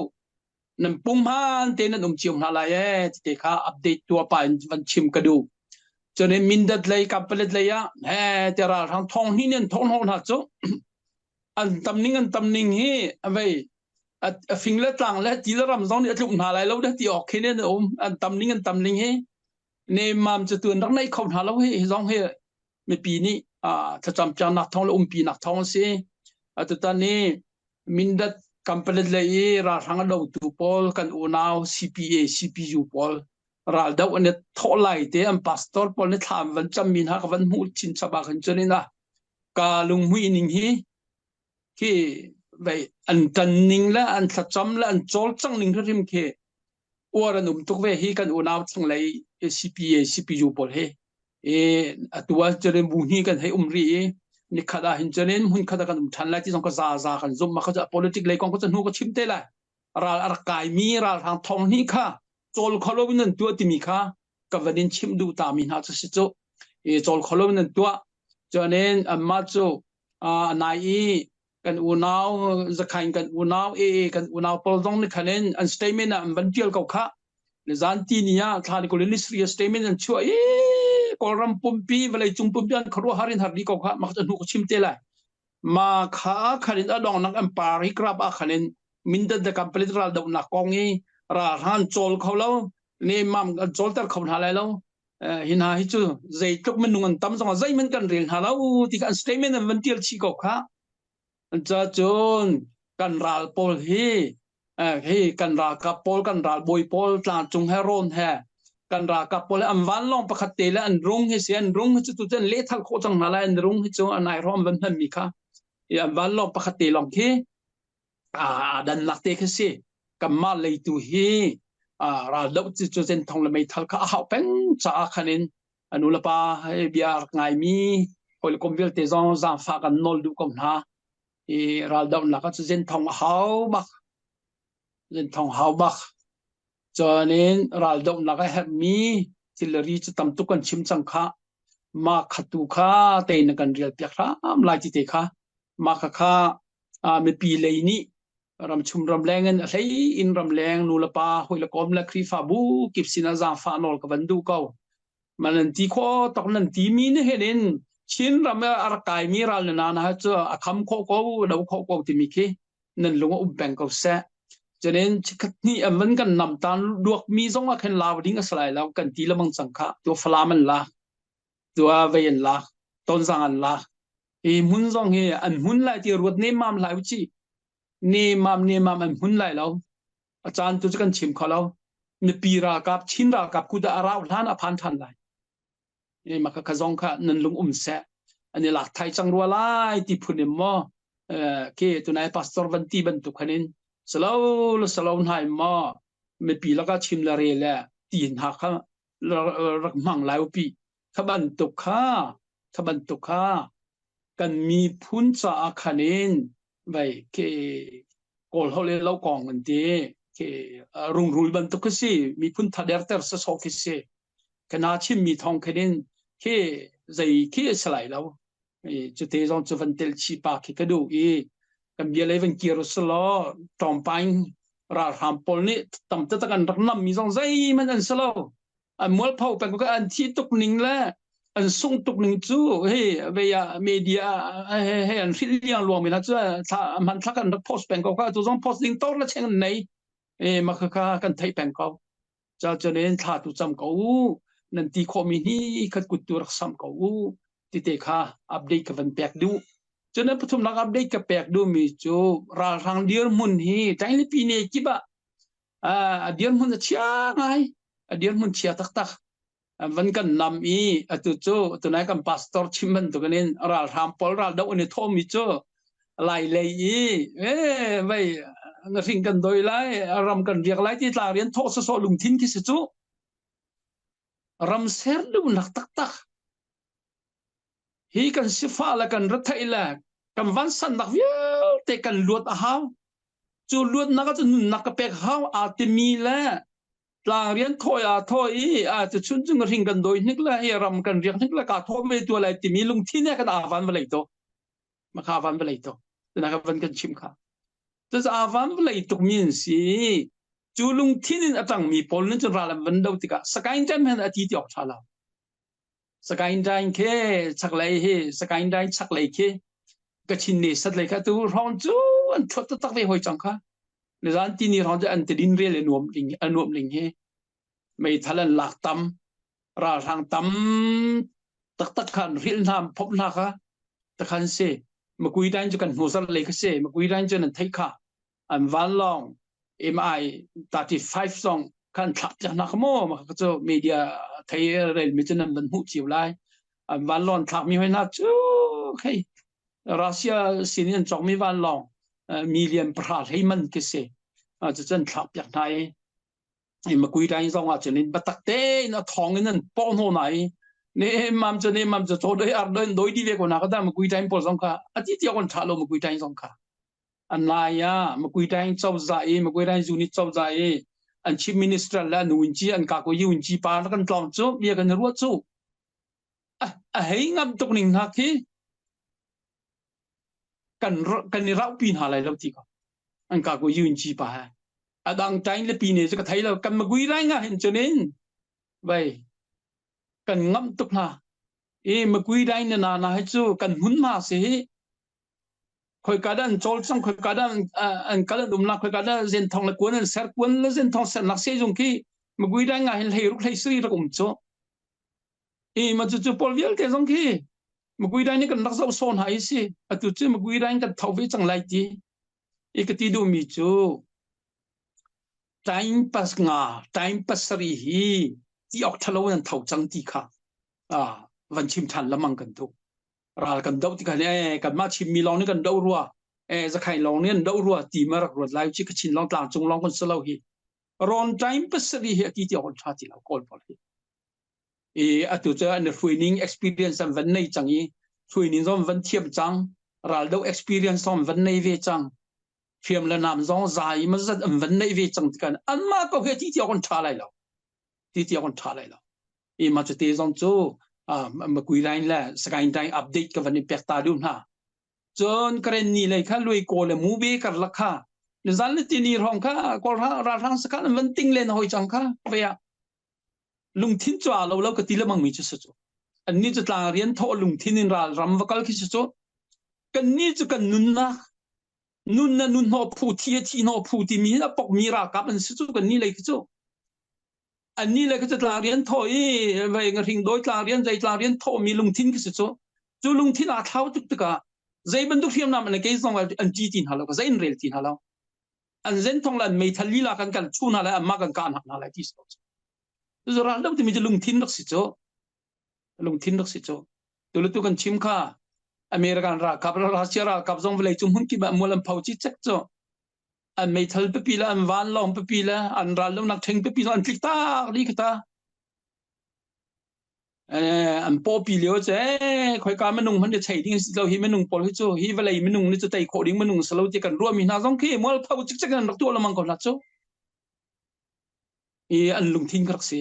nan pum han te nan um cio hna lai e te kha update tua pa in van chim ka duh cun Mindat lei Kanpalet lei ah he te ralhrang thong hni nen thong hno hna cu an tam ning an tam ning hi vei a fing le tlang le ti le ram zong nih a tluk hna lai lo de ti awk khi ne um an tam ning an tam ning hi nemmam cu tuan rak nei kho hna lo hi hi zong hi mipi nih thlacam piaknak thawng le umpi nak thawng a si atutan ni Mindat Kanpalet lei i ralhrang a dotu pawl kan unau CPA CPU pawl raldoh an i thawh lai te an pastor pawl nih thla an van cammi hna ka van hmuh chinchap ah khan cun ina ka lunghmuih ning hi khi vei an tan ning le an thlacam le an cawlcang ning hrim khi uar an um tuk ve hi kan unau thlanglei CPA CPU pawl hi i atu ah cun bu hnih kan hei um rih i. Nikhat ah hin cun in hmun khat ah kan um ṭhan lai ti zong ka za za kan zumh. Mah kha cu politic lei kong kha cu hnu ka chim te lai. Ral a rak kaimi ralhrang thong hnih kha cawl kho lo in an tuah timi kha ka van in chimh duh ta mi hna cu si cu. I cawl kho lo in an tuah. Cuanin anmah cu a nai i kan unau zakhain kan unau ee kan unau pawl zong nih khan in an statement ah an van tial ko kha nizan ti ni ah thla ni kul in ni statement an chuah i kawlram pumpi vawlei cung pumpi an khuaruahhar in har di ko kha mak hnu ka chim te lai ma kha khan in adong nak an par hi krap ah khan in mindat da kampalit ral do nak kong i ralhran chawl kho lo ne mam an chawlter kho hna lai lo hi hna hi cu zeitluk minung an tam zongah zeihmanh kan rel hna lo ti kha an statement an van tial chih ko kha. Ca cun kan ral pawl hi hi kan ralkap pawl kan ralbawi pawl tlangcung he rawn he kan ralkap pawl an vanlawng pakhat te le an rung hi si an rung hi cu tu an lehthal khawh cang hna lai an rung hi cu an ai rawm van hman mi kha i an vanlawng pakhat te lawng khi aa dannak te khi si kanmah leitu hi raldoh cu cu zenthong le meithal kha a hau peng caah khan in a nu le pa he bia rak ngaimi hawikom vialte zong zaangfah kan nawl duh ko hna i raldohnak ah cu zenthong a hau bak zenthong hau bak Cun raldohnak a herhmi thilri cu tam tuk kan chim cang kha. Mah kha tu kha tein na kan rial piak hram lai ti te kha. Mah kha kha mipi lei nih ramchung ramleng in a hlei in ramleng nu le pa hawi le kom le Khrihfabu kip sinah zaangfah nawl ka van duh ko. Ma nan ti khawh tok nan ti mi nih hin in Chin ram a rak kaimi ral na na cu a kham khawh ko do khawh ko timi khi nan lung a um peng ko seh. Cunin chikkhat hnih an van kan nam tan duak mi zong ah khin lau ding a si lai lo kan ti lamang cang kha tu Falam an lak tu ah vei an lak Tonzang an lak hi hmun zong hi an hmun lai ti ruat nemmam lai u ci nemmam nemmam an hmun lai lo a caan tu cu kan chim kho lo mipi ralkap Chin ralkap kut ah a rau hlan a phan than lai e maka kha zong kha nan lung um seh an i lak thai cang rua lai ti phun in maw ke tunai pastor van ti bantuk khan in salo le salo hnai maw mipi laka chim le re le ti hna kha rak hmang lai upi kha bantuk kha kha bantuk kha kan miphun caah khan in vai ke kawl holh le lo kong an ti ke rungrul bantuk khi si miphun thaderter sasawh khi si kana chimmi thawng khin in khi zei khi a si lai lo cute zong cu van tel chi pa khi ka duh i kan bia lei van kir usulaw tlawmpaing ralhram pawl nih tam taktak an rak nam mi zong zeihmanh an si lo an mualpho peng ko an thi tuk ning le an sung tuk ning cu hei vei ah media he he an hrilh liang luang mi hna cu thla hman thlak an rak post peng ko kha tu zong post ding tor le cheng an nei e ma kha kha kan theih peng ko Ca cun in thla tu cam ko u nan ti khawhmi hi khat kut tu rak sam ko u tite kha update ka van pek duh. Cun an pathumnak update ka pek duhmi cu ralhrang dirhmun hi Tainglipi ne kip ah a dirhmun a chia ngai a dirhmun chia taktak van kan nam i atu cu tunai kan pastor chim bantukin in ralhrang pawl ral do an i thawhmi cu lai lei i e vei na hring kan doi lai ram kan riak lai ti tla rian thawh sawsawh lungthin khi si cu ram ser duhnak taktak hi kan sifah le kan retheih le kan vansannak vialte kan luat a hau cu luatnak ah cun nunnak ka pek hau aa timi le tlang rian thawi aa thawi i a cu chun chung hring kan doi hnik le hi ram kan riak hnik le ka thaw ve tu lai timi lungthin he kan avan vawlei to makha van vawlei to tuna ka van kan chim kha cu avan vawlei tuk mi an si cu lungthin in atang mi pawl nin cun ral an van do tikah sakain ṭem hen a ti ti awk ṭha lo Sakain dain khi chaklei hi Sakain dain chaklei khi Kachin ne sat lei kha tu hrawng cu an thuat taktak ve hoi cang kha nizan tini hrawng cu an tidin rel a nuam ling a nuam ling hi meithal an lak tam ralhrang tam taktak khan hril hna phop hna kha takhan si makui dain cu kan hnu zar lei kha si makui dain cu nan theih kha an vanlawng MI 35 zong khan thlak piak hna kha maw mah cu media thei rel mi cu nan van hmuh cio lai an vanlawng thlak mi hoi hna cu hei Russia sin in an cawk mi vanlawng million pahra hlei man khi si cu cun thlak piak hna i makui line zong ah cun in biatak tein a thawng in an pawh hnaw na i. Ne mam cu ne mam cu chaw doi ar doi doi di ve ko na ka da makui time pawl zong kha ati tia kon tha lo makui time zong kha an lai ya makui time chawza i makui time unit chawza i an chief minister le an win chi an ka ko yun chi pa kan tlong chu bia kan ruat chu a hei ngam tuk ning hna khi kan kan i rauh pi hna lai lo ti ko an ka ko yun chi pa ha adang time le pi ne chu ka thai lo kan magui lai nga hin chunin vai kan ngamh tuk hna i makui dai na na na hi cu kan hmunhma si hi khoika dah an cawl cang khoika dah an kal an um nak khoika dah zen thong le kuan an ser kuan le zen thong ser nak se zung khi makui dai nga hin hlei ruk hlei sui rak um cu i ma cu cu pawl vialte zong khi makui dai ni kan rak zoh sawn ha i si atu cu makui dai kan tho ve cang lai ti i ka ti duh mi cu Time pas nga, time pasarih hi ti awk ṭhalo in an tho cang ti kha ah van chim ṭhan lamang kan duh. Ral kan doh tikah eh kanmah chimmi lawng nih kan doh rua, eh zakhain lawng nih an doh rua ti ma rak ruat lai ci Kachin lawng tlang cung lawng kan si lo hi. Rawn time pasarih hi a ti ti awk an ṭha ti lo Kawl pawl hi. I atu cu an hruaining experience an van nei cang i hruaining zong van thiam cang, ral doh experience zong van nei ve cang. Hriam le nam zong zai ma zat an van neih ve cang tikan anmah ko he ti ti awk an ṭha lai lo. Ti ti awk an ṭha lai lo. I ma cu te zong cu makui line le Sagaing line update ka van in pek ta duh hna. Cun Karen ni lei kha lui ko le mu be karlak kha nizan le tini hrawng kha kawl ralhrang sakhan an van ting len hoi cang kha ve ah lungthin cu aa lo lo ka ti lemang mi cu si cu annih cu tlang rian thawh lungthin in ral ram va kal khi si cu kannih cu kan nunnak nun na nun hnawh phu thi a thi hnawh phu timi hin a pokmi ralkap an si cu kan ni lei khi cu anni le khi cu tlang rian thawh i vei ngahring dawi tlang rian zei tlang rian thawh mi lungthin khi si cu cu lungthin aa thlau tuk tikah zei bantuk hriamnam an kei zong an ṭi ti hna lo zei in rel ti hna lo an zen thong le an meithal lila kan kan chu hna lai anmah kan kah hna lai ti si cu ral do timi cu lungthin rak si cu lungthin rak si cu tulutu kan chim kha American ralkap Russia ralkap zong vawlei cung hmun kip ah mual an pho ci cek cu an meithal pipi le an vanlawng pipi le an ral lonak ṭheng pipi zong an tlik tak li khata an pawpi lio cu ee khoika minung hmanh chei ding si lo hi minung pawl hi cu hi vawlei minung ni cu tei khawh ding minung si lo ti kan ruahmi hna zong khi mual pho cikcek an rak tuah lengmang ko hna cu i an lungthin ka rak si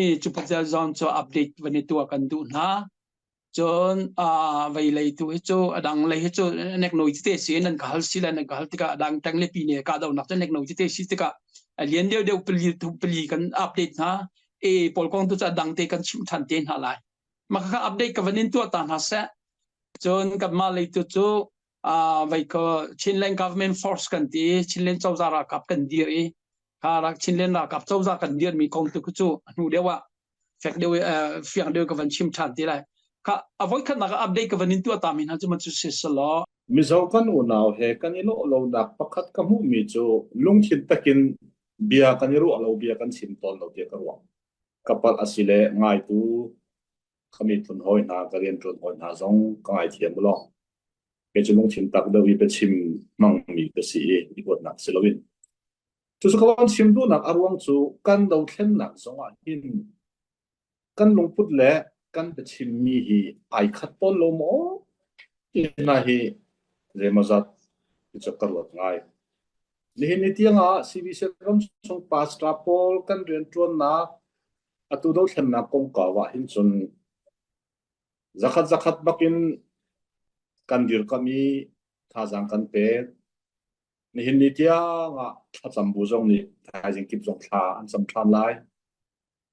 i cu pathian zong cu update van i tuah kan duh hna cun vei lei tu hi cu a dang lei hi cu nek noi tete si nan ka hal si le nan ka hal tikah a dang tang le pi ne ka do nak cu nek noi tete si tikah a lian deuh deuh pali tu pali kan update hna e pawl kong tu cu a dang te kan chim than te hna lai maka kha update ka van in tuah ta hna seh cun kanmah lei tu cu vei ko Chinland government force kan ti Chinland cozah ralkap kan dir i kha rak Chinland ralkap cozah kan dirmi kong tu cu hnu deuh ah fek deuh fiang deuh ka van chim ṭhan ti lai kha a voi khatnak ah update ka van in tuah ta mi hna cu man cu si selaw Mizo kan unau he kan i lawh lonak pakhat ka hmuhmi cu lungthin takin bia kan i ruah lo bia kan chim tawn lo tiah ka ruah. Ka palh a si le ngaitu ka miphun hawi hna ka rianṭuan hawi hna zong ka ngaithiam u law. Kei cu lungthin tak deuh i biachim hmangmi ka si i i huatnak si loin. Cucu ka van chim duhnak a ruang cu kan dothlennak zongah hin kan lungput le kan biachimmi hi ai khat tawn lo maw ti hna hi zeimawzat ti cu ka ruat ngai. Nihin ni tiangah CBC ram chung pastor pawl kan rianṭuannak atu dothlennak kongkau ah hin cun zakhat zakhat bakin kan dirkamh i thazaang kan pek. Nihin ni tiang ah thlacam bu zong nih thaizing kip zong thla an cam ṭhan lai.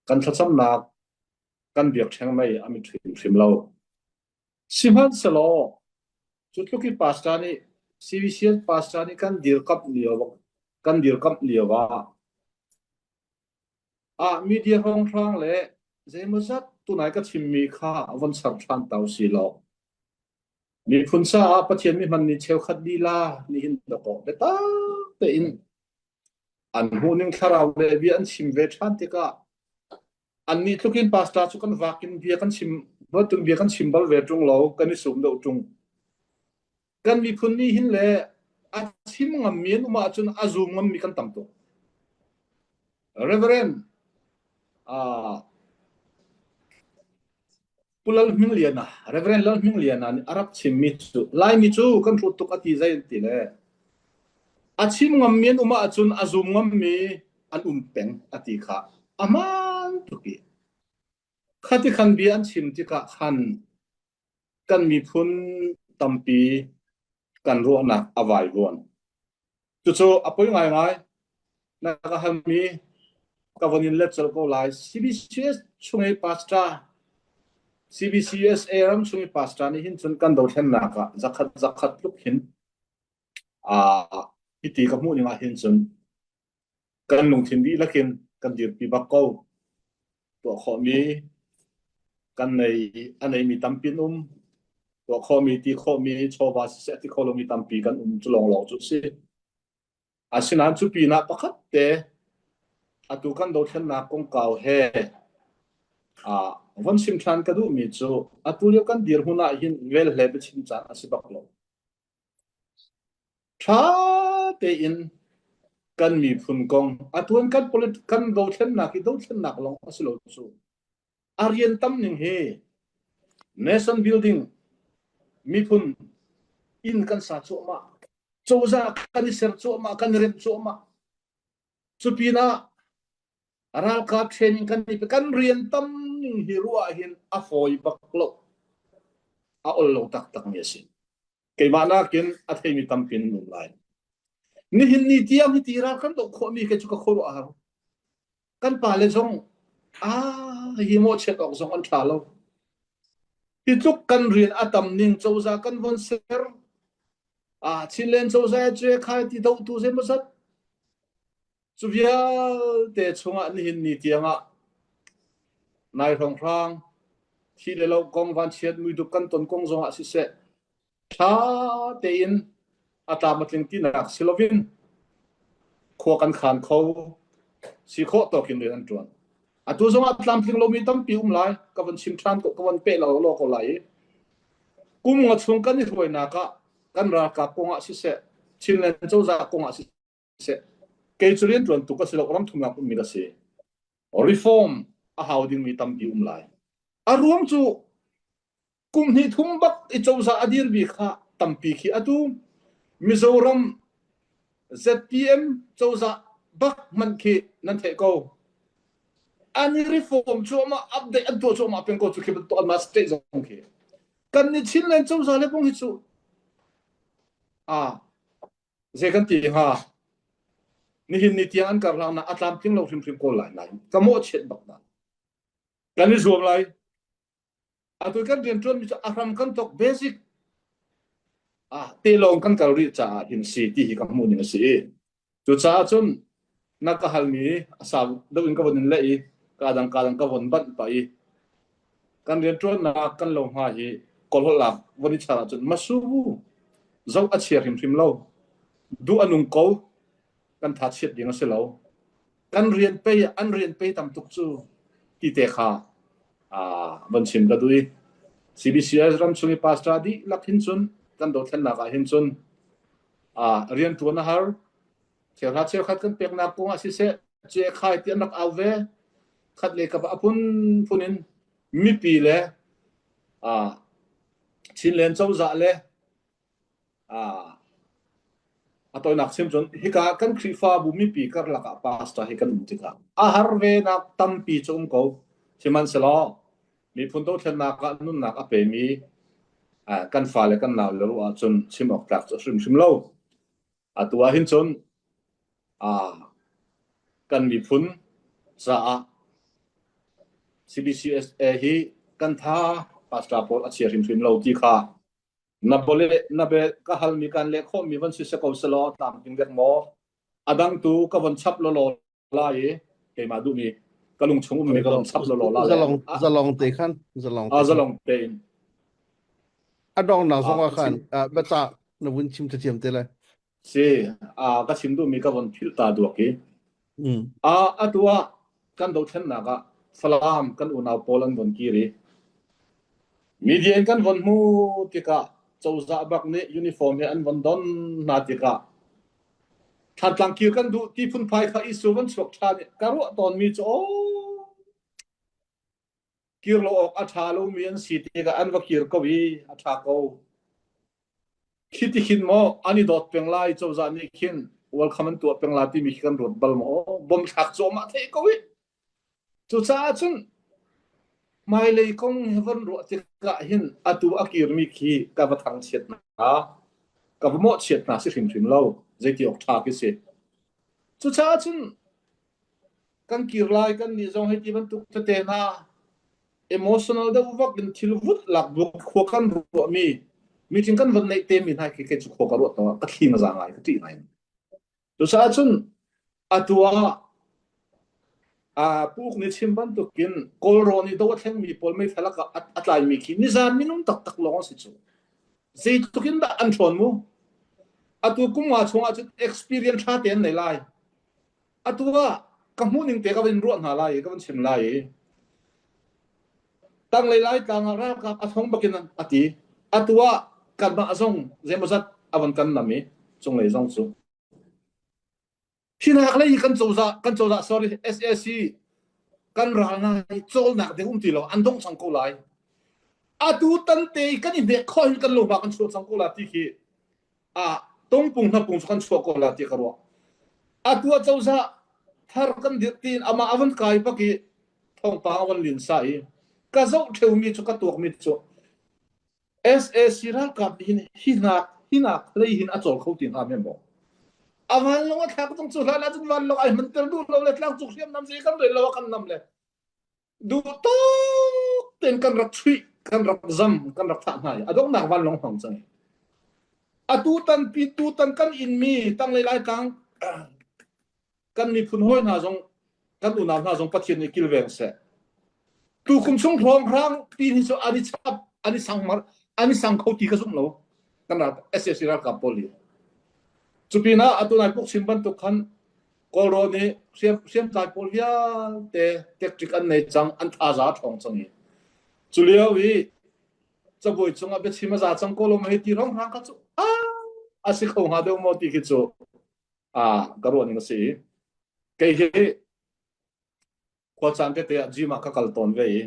Kan thlacamnak kan biakṭheng mei a mit hrimhrim lo. Sihmanhsehlaw cu tluk i pastor nih CBCS pastor nih kan dirkamh lio kan dirkamh lio ah ah media hrawnghrang le zeimawzat tunai ka chimmi kha von ser ṭhan ta usih law Miphun caah Pathian mi hman ni cheukhat lila nihin dawkaw biatak tein an hmuhning thlarau le bia an chim ve ṭhan tikah annih tluk in pastor cu kan vak in bia kan chim bantuk bia kan chim bal ve ṭung lo kan i sum deuh ṭung. Kan miphun nih hin le a chim ngammi an um ahcun a zum ngammi kan tam tuk. Reverend uh, Pu Lal Hming Liana, Reverend Lal Hming Liana nih a rak chimmi cu Laimi cu kan hrut tuk a ti zei an ti le a chim ngammi an um ahcun a zum ngammi an um peng a ti kha a hmaan tuk i khati khan bia an chim tikah khan kan miphun tampi kan ruahnak a vaivuan. Cucu a poi ngaingai. Na ka halmi ka von in let colh ko lai. CBCS chung i pastor CBCUSA ram chung i pastor nih hin cun kan dothlennak ah zakhat zakhat tluk hin aa hiti ka hmuh ning ah hin cun kan lungthin dihlak in kan dirpi bak ko. Tuah khawhmi kan nei a neimi tampi an um. Tuah khawhmi, ti khawhmi, chawva siseh ti kho lomi tampi kan um cu lawnglawng cu a si. Asinain cu pinah pakhat te atu kan dothlennak kongkau he ah von chim ṭhan ka duhmi cu atu lio kan dirhmun ah hin velhle biachim caan a si bak lo. Ṭha tein kan miphun kong atu an kan polit kan dothlennak hi dothlennak lawng a si lo cu. A rian tam ning hi nation building miphun inn kan sa cuahmah cozah kan i ser cuahmah kan i remh cuahmah cu pinah ralkap training kan i kan rian tam ning hi ruah hin a fawi bak lo a ol lo taktak mi a si keimah nakin a theimi tampi an um lai nihin ni tiang hi ti ral kan doh khawhmi kei cu ka khuaruah a har kan pale zong ah hi mawhchiat awk zong an ṭha lo hi tluk kan rian a tam ning cozah kan von ser ah Chinland cozah cu khai ti dohtu zeimawzat cu vialte chungah nihin ni tiangah nai hrawnghrang thi le lo kong vanchiat muiduk kan ton kong zongah siseh ṭha tein a tlam a tling tinak si loin khua kan khan kho si khawh tawk in rian an ṭuan. Atu zongah tlamtling lomi tampi um lai ka von chim ṭhan ko ka von peh lo law ko lai i kum nga chung kan i hruainak ah kan ralkap kongah siseh Chinland cozah kongah siseh kei cu rian ṭuan tuk ka si lo ram thumnak ummi ka si reform a hau dingmi tampi um lai a ruang cu kum hnih thum bak i cozah a dirmi kha tampi khi atu Mizoram ZPM cozah bak hmanh khi nan theih ko an i reform cuahmah update an tuah cuahmah peng ko cu khi bantuk anmah state zong khi kan ni Chinland cozah le bung hi cu a zei kan ti hnga nihin ni tiang an karhlang na a tlamtling lo hrimhrim ko lai lai ka mawhchiat bak na kan i zuam lai Atu kan rianṭuanmi cu a hram kan thawk basic ah te lawng kan kal rih caah hin si ti hi ka hmuh ning a si. Cucaah cun na ka halmi a sau deuh in ka von in leh i ka dang ka dang ka von banh pah i kan rianṭuannak kan lo hma hi kawlholh von i char ahcun masu zoh a chia hrimhrim lo. Duh a nung ko kan tha chiat ding a si lo. Kan rian pei an rian pei tam tuk cu ti te kha von chim ka duh i CBCS ram chung i pastor dihlak hin cun kan dothlennak ah hin cun rian ṭuan a har cheuhra cheukhat kan peknak kong ah siseh ce khai ti an rak au ve khat le kap a phunphun in mipi le Chinland cozah le A tawinak chim cun hika kan Khrihfabu mipi karlak ah pastor hi kan um tikah a har venak tampi cu um ko. Sihmanhsehlaw miphun dothlennak ah nunnak a pemi kan fale kan naule ruah ahcun chim awk tlak cu a hrimhrim lo. Atu ah hin cun kan miphun caah CBCUSA hi kan tha pastor pawl a chia hrimhrim lo ti kha Na bole na be ka halmi kan leh khawhmi van si se ko selaw tlamtling dek maw? A dang tu ka von chap lawlaw lai i keimah duhmi ka lung chung ummi ka von chap lawlaw la le Zalong zalong te khan zalong te a zalong tein a dongnak zong ah khan biacah na vun chim thiam te lai. Si a ka chim duhmi ka von philh ta duak i a atu ah kan dothlennak ah Falam kan unau pawl an von kir i media in kan von hmu tikah cozah bak nih uniform he an von don hna tikah Thantlang kir kan duh ti phunphai kha issue van chuak ṭhan i ka ruah tawnmi cu aw. Kir lo awk a ṭha lomi an si tikah an va kir ko i a ṭha ko. Khi ti khin maw an i dawt peng lai cozah nih khin welcome an tuah peng lai timi khi kan ruat bal maw? Bom thlak cuahmah theih ko i. Cucaah cun hmailei kong hi von ruah tikah hin atu a kirmi khi ka va thangchiat hna, ka va mawhchiat hna si hrimhrim lo. Zeiti awk ṭha khi si. Cucaah cun kan kir lai kan nih zong hei ti bantuk tete hna emotional deuh vak in thil vut lak bu khua kan ruahmi meeting kan von neih te mi hna khi kei cu khua ka ruah to ka thli na za ngai ka ṭih ngai. Cucaah cun atu ah Puk nih chim bantukin Kawlrawn i do a thlengmi pawl meithal a tlaimi khi nizan minung taktak lawng a si cu. Zeitluk in dah an ṭhawn mu? Atu kum nga chungah cun experience ṭha te an nei lai. Atu ah ka hmuhning te ka van ruah hna lai i ka van chim lai i tanglei Laitlang ah ralkap a thong bakin a ti. Atu ah kanmah zong zeimawzat a van kan nam i cunglei zong cu. Hinak lei kan cozah kan cozah sorry SAC kan ral hna hi cawlnak ding um ti lo an dong cang ko lai. Atu tan te kan i hnek khawh hin kan lo kan chuah cang ko la ti khi a tongpung hnapung cu kan chuah ko la ti ka ruah. Atu a cozah thar kan dirh tiin amah a van kai bak i thawngpang a van lin sa i ka zoh theumi cu ka tuakmi cu SAC ralkap nih hin hinak hinak hlei hin a cawl kho ti hnga men maw? A vanlawng a thlak tung cu hlan ahcun vanlawng ai hmanter duh lo le tlangcung hriamnam zei kan rel lo a kan nam le duh tuk tein kan rak chuih kan rak zam kan rak thah hna i a donghnak vanlawng hmang cang atu tan pi tu tan kan inmi tanglei laitlang kan miphun hawi hna zong kan unau hna zong Pathian nih kilveng seh. Tu kum chung hrawnghrang ti hi cu an i chap an i sang mar an i sang kho ti ka zumh lo kan ral SAC ralkap pawl hi. Cu pinah atu nai puk chim bantuk khan Kawlrawn i hriam hriamtlai pawl vialte tactic an nei cang an thaza a ṭhawng cang i cu lio i cabuai cungah biachim a za cang ko lo ma hei ti hrawnghrang kha cu a si kho hnga deuh maw ti khi cu ah ka ruah ning a si. Kei hi khuacaan tete ah gym ah ka kal tawn ve i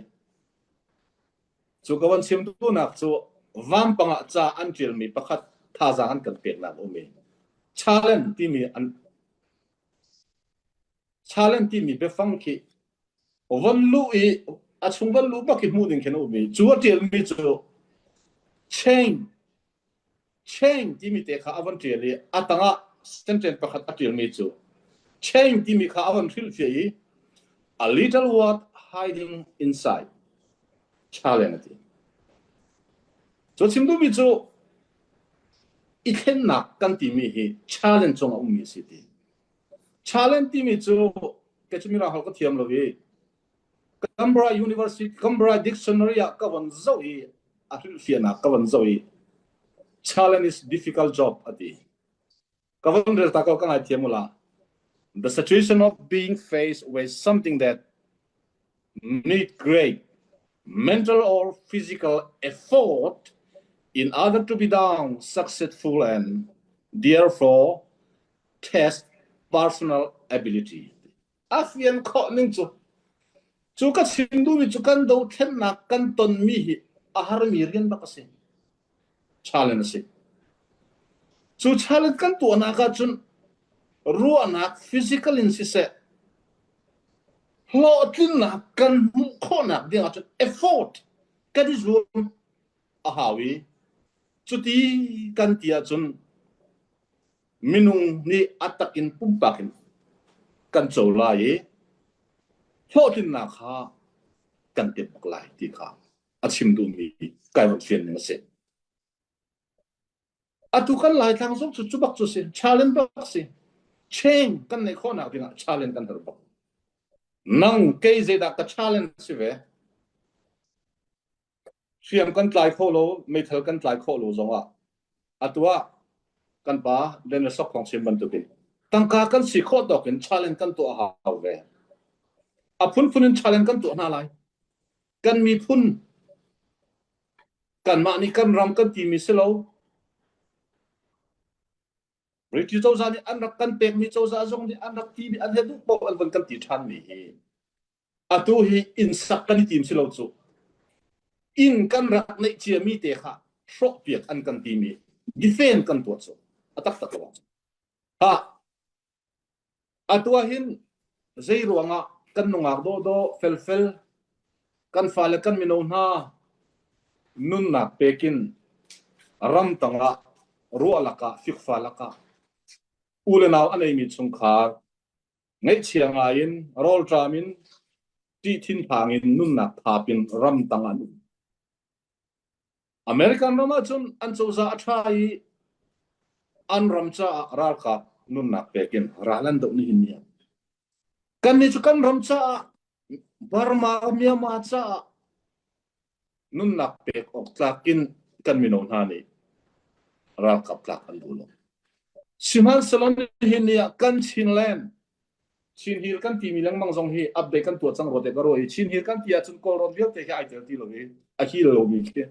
cu ka van chim duhnak cu vampang ah ca an ṭialmi pakhat thazaang an kan peknak a um i challenge timi an challenge timi biafang khi von luh i a chung von luh bak i hmuh ding khin a um i cu a ṭialmi cu change Chain timi te kha a von ṭial i a tangah sentence pakhat a ṭialmi cu chain timi kha a von hrilhfiah i a little word hiding inside challenge a ti. Cu chim duhmi cu i thlennak kan timi hi challenge cung a ummi a si ti. Challenge timi cu kei cu mirang holh ka thiam lo i Canberra University Canberra Dictionary ah ka von zoh i a hrilhfiahnak ka von zoh i challenge is difficult job a ti. Ka von rel ta ko ka ngaithiam ula. The situation of being faced with something that need great mental or physical effort in order to be done successful and therefore test personal ability. A fian khawh ning cu cu ka chim duhmi cu kan dothlennak kan tonmi hi a harmi rian bak a si. Challenge a si. Cu challenge kan tuahnak ahcun ruahnak physical in siseh hlawhtlinnak kan hmuh khawhnak ding ahcun effort kan i zuam a hau i cuti kan ti ahcun minung nih a tak in pumpak in kan co lai i hlawhtlinnak kha kan timh bak lai ti kha a chim duhmi kai van fian ning a si. Atu kan Laitlang zong cu cu bak cu si challenge bak si. Change kan neih khawhnak dingah challenge kan herh bak. Nang kei zeidah ka challenge si ve? Hriam kan tlai kho lo, meithal kan tlai khawh lo zongah atu ah kan pa Daniel Sok chim bantukin tangka kan si khawh tawk in challenge kan tuah a hau ve. A phunphun in challenge kan tuah hna lai. Kan miphun kanmah nih kan ram kan timi si lo. British cozah nih an rak kan pekmi cozah zong nih an rak timi an he duh paoh an von kan ti ṭhanmi hi atu hi inn sak kan i tim si lo cu. Inn kan rak neih ciami te kha hrawhpiak an kan timi defend kan tuah cu a taktak lo. Ha atu ah hin zei ruangah kan nungak dawhdawh felfel kan fale kan mino hna nunnak pekin ramtang ah ruah lakah fikfa lakah u le nau a neimi chungkhar ngaihchia ngai in rawlṭam in ṭih thinphang in nunnak thap in ramtang an um. American ram ahcun an cozah a ṭha i an ram caah ralkap nunnak pek in ral an doh nihin ni ah. Kannih cu kan ram caah Burma Myanmar caah nunnak pek awk tlak in kan mino hna nih ralkap tlak an duh lo. Sihmanhsehlaw nihin ni ah kan Chinland Chin Hill kan timi lengmang zong hi update kan tuah cang rua te ka ruah i Chin Hill kan ti ahcun Kawlrawn vialte hi ai tel ti lo i a hil lomi khi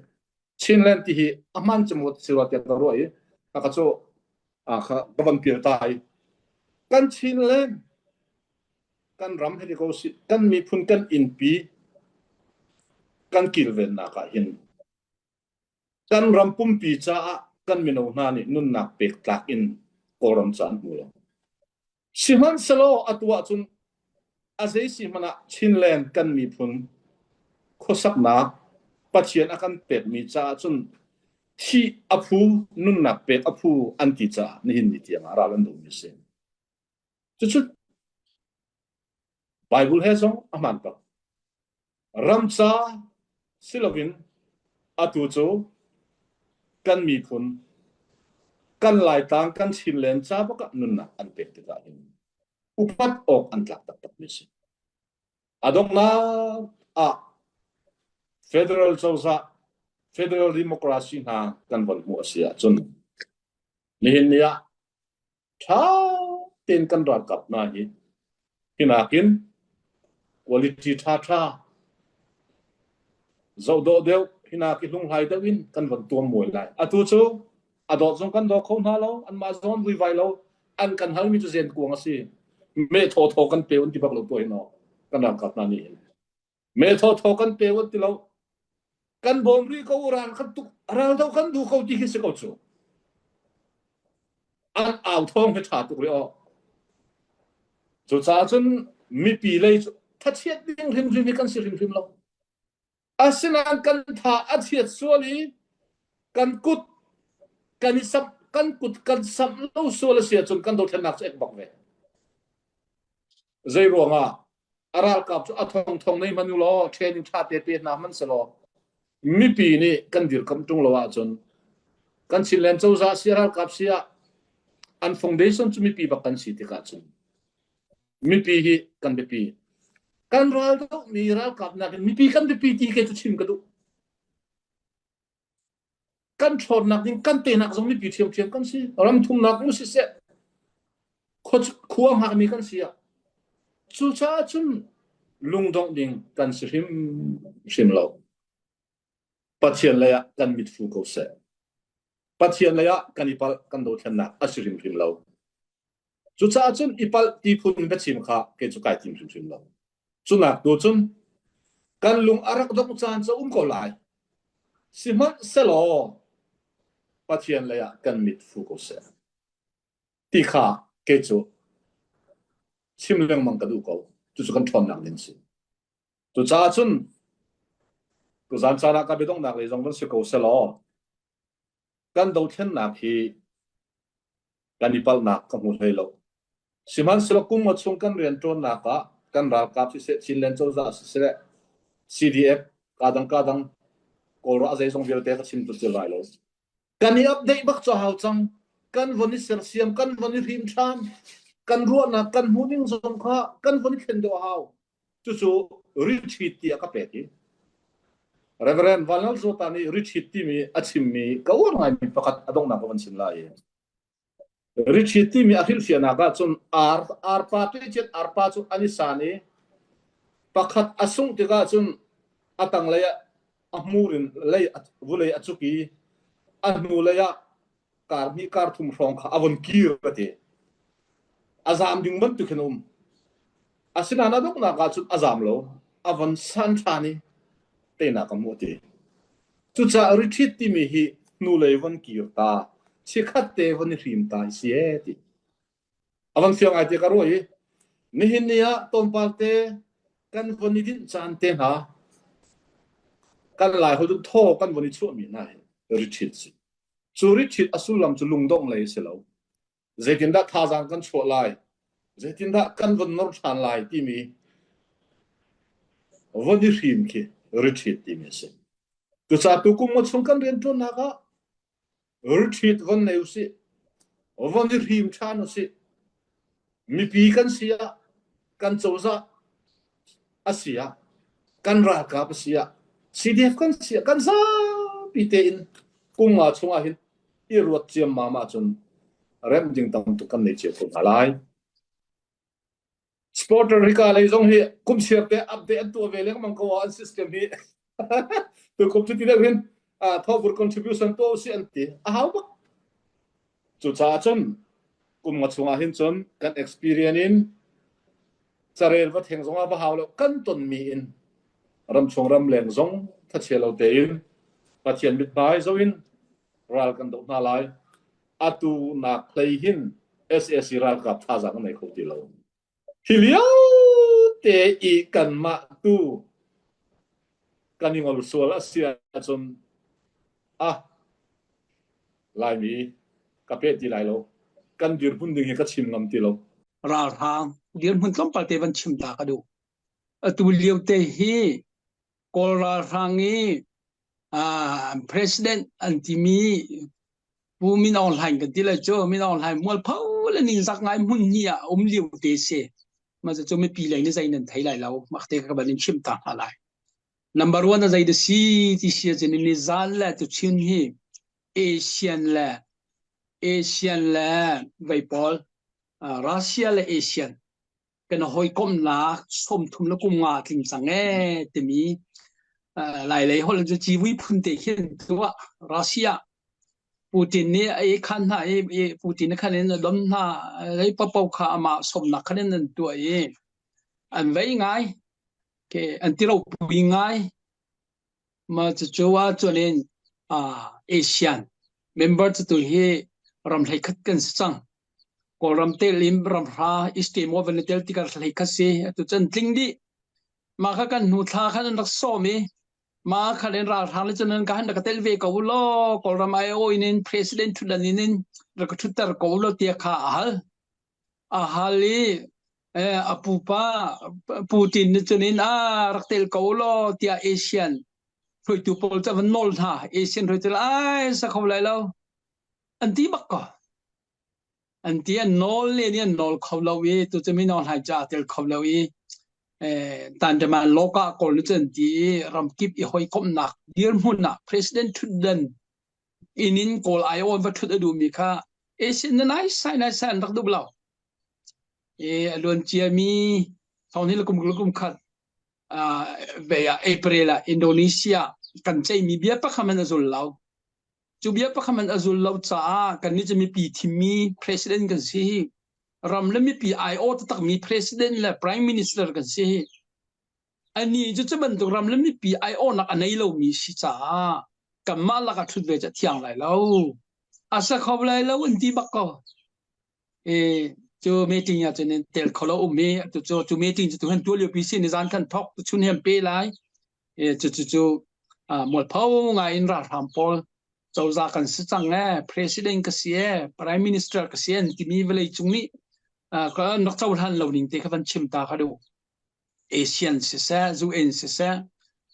Chinland ti hi a hman cem si rua tiah ka ruah i ka cu kha ka van pial ta i kan Chinland kan ram hei ko si kan miphun kan innpi kan kilvennak ah hin kan ram pumpi caah kan mino hna nih nunnak pek tlak in Kawlram ca an hmu lo. Sihmanhsehlaw atu ahcun a zei si hmanh ah Chinland kan miphun khuasaknak Pathian a kan pekmi caah cun thih a phu nunnak pek a phu an ti caah nihin ni tiang ah ral an domi a si. Cucu Bible he zong a hmaan bak. Ramca si loin atu cu kan miphun, kan Laitlang, kan Chinland ca bak ah nunnak an pek tikah hin upat awk an tlak taktakmi a si. A donghnak ah federal cozah, federal democracy hna kan von hmuh a si ahcun nihin ni ah ṭha tein kan ralkap hna hi hi nakin quality ṭhaṭha zohdawh deuh hi nak i hlunghlai deuh in kan von tuam muai lai. Atu cu a dawt zong kan daw kho hna lo, anmah zong an vuivai lo, an kan halmi cu zen kuang a si. Meh thawthaw kan pe un ti bak lo tuah hin aw kan ralkap hna nih hin. Me thawthaw kan pe un ti lo. Kan bawm rih ko ral kan tuk ral do kan duh ko ti khi si ko cu. An au thawng hi ṭha tuk rih aw. Cucaah cun mipi lei cu thachiat ding hrimhrim hi kan si hrimhrim lo. Asinain kan tha a chiat sual i kan kut kan i samh kan kut kan samh lo sual a si ahcun kan dothlennak cu ek bak ve. Zei ruangah a ralkap cu a thongthong nei hmanh u law training ṭha te pe hna hmanh selaw mipi nih kan dirkamh ṭung lo ahcun kan Chinland cozah si ralkap si ah an foundation cu mipi bak kan si tikah cun mipi hi kan biapi. Kan ral dohmi ralkap nakin mipi kan biapi ti kei cu chim ka duh. Kan ṭhawnnak ding kan tehnak zong mipi ṭhiamṭhiam kan si. Ram thumnak mu siseh khua hngakmi kan si ah cucaah cun lungdongh ding kan si hrimhrim lo. Pathian lei ah kan mit fu ko seh. Pathian lei ah kan i palh kan dothlennak a si hrimhrim lo. Cucaah cun i palh ti phun biachim kha kei cu kai tim hrimhrim lo. Cunak tu cun kan lung a rak dongh caan cu um ko lai. Sihmanhsehlaw Pathian lei ah kan mit fu ko seh. Ti kha kei cu chim lengmang ka duh ko. Cucu kan ṭhawnnak ding a si. Cucaah cun tuzaan caan ah ka biadonghnak lei zong van si ko selaw kan dothlennak hi kan i palhnak ka hmu hlei lo. Sihmanhsehlaw kum nga chung kan rianṭuannak ah kan ralkap siseh, Chinland cozah siseh, CDF kadang kadang Kawlra a zeizong vialte ka chim tu lai lo. Kan i update bak cu hau cang. Kan von i sersiam, kan von i hrim ṭhan, kan ruahnak, kan hmuhning zong kha kan von i thlen deuh a hau. Cucu retreat tiah ka pek i Reverend Van Lal Zawta nih retreat timi a chimmi ka uar ngaimi pakhat a donghnak ka van chim lai i retreat timi a hrilhfiahnak ahcun ar arpa tuicet arpa cu an i san i pakhat a sungh tikah cun a tanglei ah a hmur in lei vulei a cuk i a hnulei ah kar hnih kar thum hrawng kha a von kir ka ti. A zaam ding bantuk khin a um. Asinain a donghnak ah cun a zaam lo. A von san ṭhan i teinak a hmuh ti. Cucaah retreat timi hi hnulei von kir ta, chikkhat te von i hrim ta hi si ee ti. A van fiang ai ti ka ruah i nihin ni ah tlawmpal te kan von i dinh caan te hna kan lai holh thaw kan von i chuahmi hna hi retreat si. Cu retreat a sullam cu lungdongh lei a si lo. Zeitindah thazaang kan chuah lai? Zeitindah kan von nor ṭhan lai timi von i hrim khi retreat timi a si. Cucaah tukum nga chung kan rianṭuannak ah retreat von nei usih, von i hrim ṭhan usih. Mipi kan si ah, kan cozah a si ah, kan ralkap a si ah, CDF kan si ah, kan zapi tein kum nga chung ah hin i ruat ciammam ahcun remh ding tam tuk kan nei cio ko hna lai. Sporter hika lei zong hi kum siar te update an tuah ve lengmang ko ah an system hi tu kum cu ti deuh hin thawvur contribution tuah usih an ti a hau bak. Cucaah cun kum nga chungah hin cun kan experience in carel va theng zongah va hau lo kan tonmi in ramchung ramleng zong thachia lo tein Pathian mithmai zo in ral kan doh hna lai. Atu nak hlei hin SAC ralkap thazaang an nei kho ti lo. Hi lio te i kanmah tu kan i ngol sual a si ahcun ah Laimi ka peh ti lai lo. Kan dirhmun ding hi ka chim ngam ti lo. Ralhrang dirhmun tlawmpal te van chim ta ka duh. Atu lio te hi Kawl ralhrang i uh, president an timi Pu Min Aung Hlaing kan ti lai cu Min Aung Hlaing mualpho le ningzak ngai hmun ni ah um lio te si. Ma cu mipi lei ni zei nan thei lai lo. Mak te ka ban in chim ta hna lai. Number one a zei da si ti si cun ni zan le tu chin hi Asian le Asian le vei pawl Russia le Asian kan hawikomhnak 30 le kum nga tling cang ee timi lai lei holh cu civui phun te khin tuah Russia Putin nih a khan hna i Putin khan in a don hna lei papo kha amah sawmnak khan in an tuah i an vei ngai ke an ti ropui ngai Ma cucu ahcun in ASEAN member cu tu hi ram hleikhat kan si cang. Kawlram tel in ramhra East Timor van i tel tikah hleikhat si. Atu cun tling dih. Mah kha kan hnu thla khan an rak sawm i mah khan in ralhrang le cun an ka han rak ka tel ve ko law Kawlram IO in in president ṭhutdan in in rak ka ṭhutter ko law tiah kha a hal. A hal i a pupa Putin nih cun in a rak tel ko law tiah ASEAN hruaitu pawl cu a van nawl hna. ASEAN hruaitu ai sa kho lai lo. An ti bak ko. An ti an nawl len i an nawl kho lo i tu cu Min Aung Hlaing ca tel kho lo i Tandaman loka kawl nih cun an ti i ramkip i hawikomhnak dirhmun ah President ṭhutdan inn in Kawl aiawn va ṭhut a duhmi kha ASEAN na nai sai nai sai an rak duh lo. I a luan ciami thong hi kum kum khat ve ah April ah Indonesia kan ceihmi bia pakhat man a zul lo. Cu bia pakhat man a zul lo caah kannih cu mipi thimmi president kan si. Ram le mipi aiawh taktakmi president le prime minister kan si. Anih cu cu bantuk ram le mipi aiawhnak a nei lomi si caah kanmah lakah ṭhut ve cu a thiang lai lo. A sa kho lai lo an ti bak ko. E, cu meeting ah cun tel kho lo um i tu cu cu meeting cu tu han tuah lio pi si ni zan khan thok tu chun hem pe lai. E, cu cu cu mualpho ngai in ralhram pawl cozah kan si cang e president ka si e prime minister ka si an timi vawlei cung nih ka rak cohlan lo ning te kha van chim ta kha duh. ASEAN siseh, UN siseh,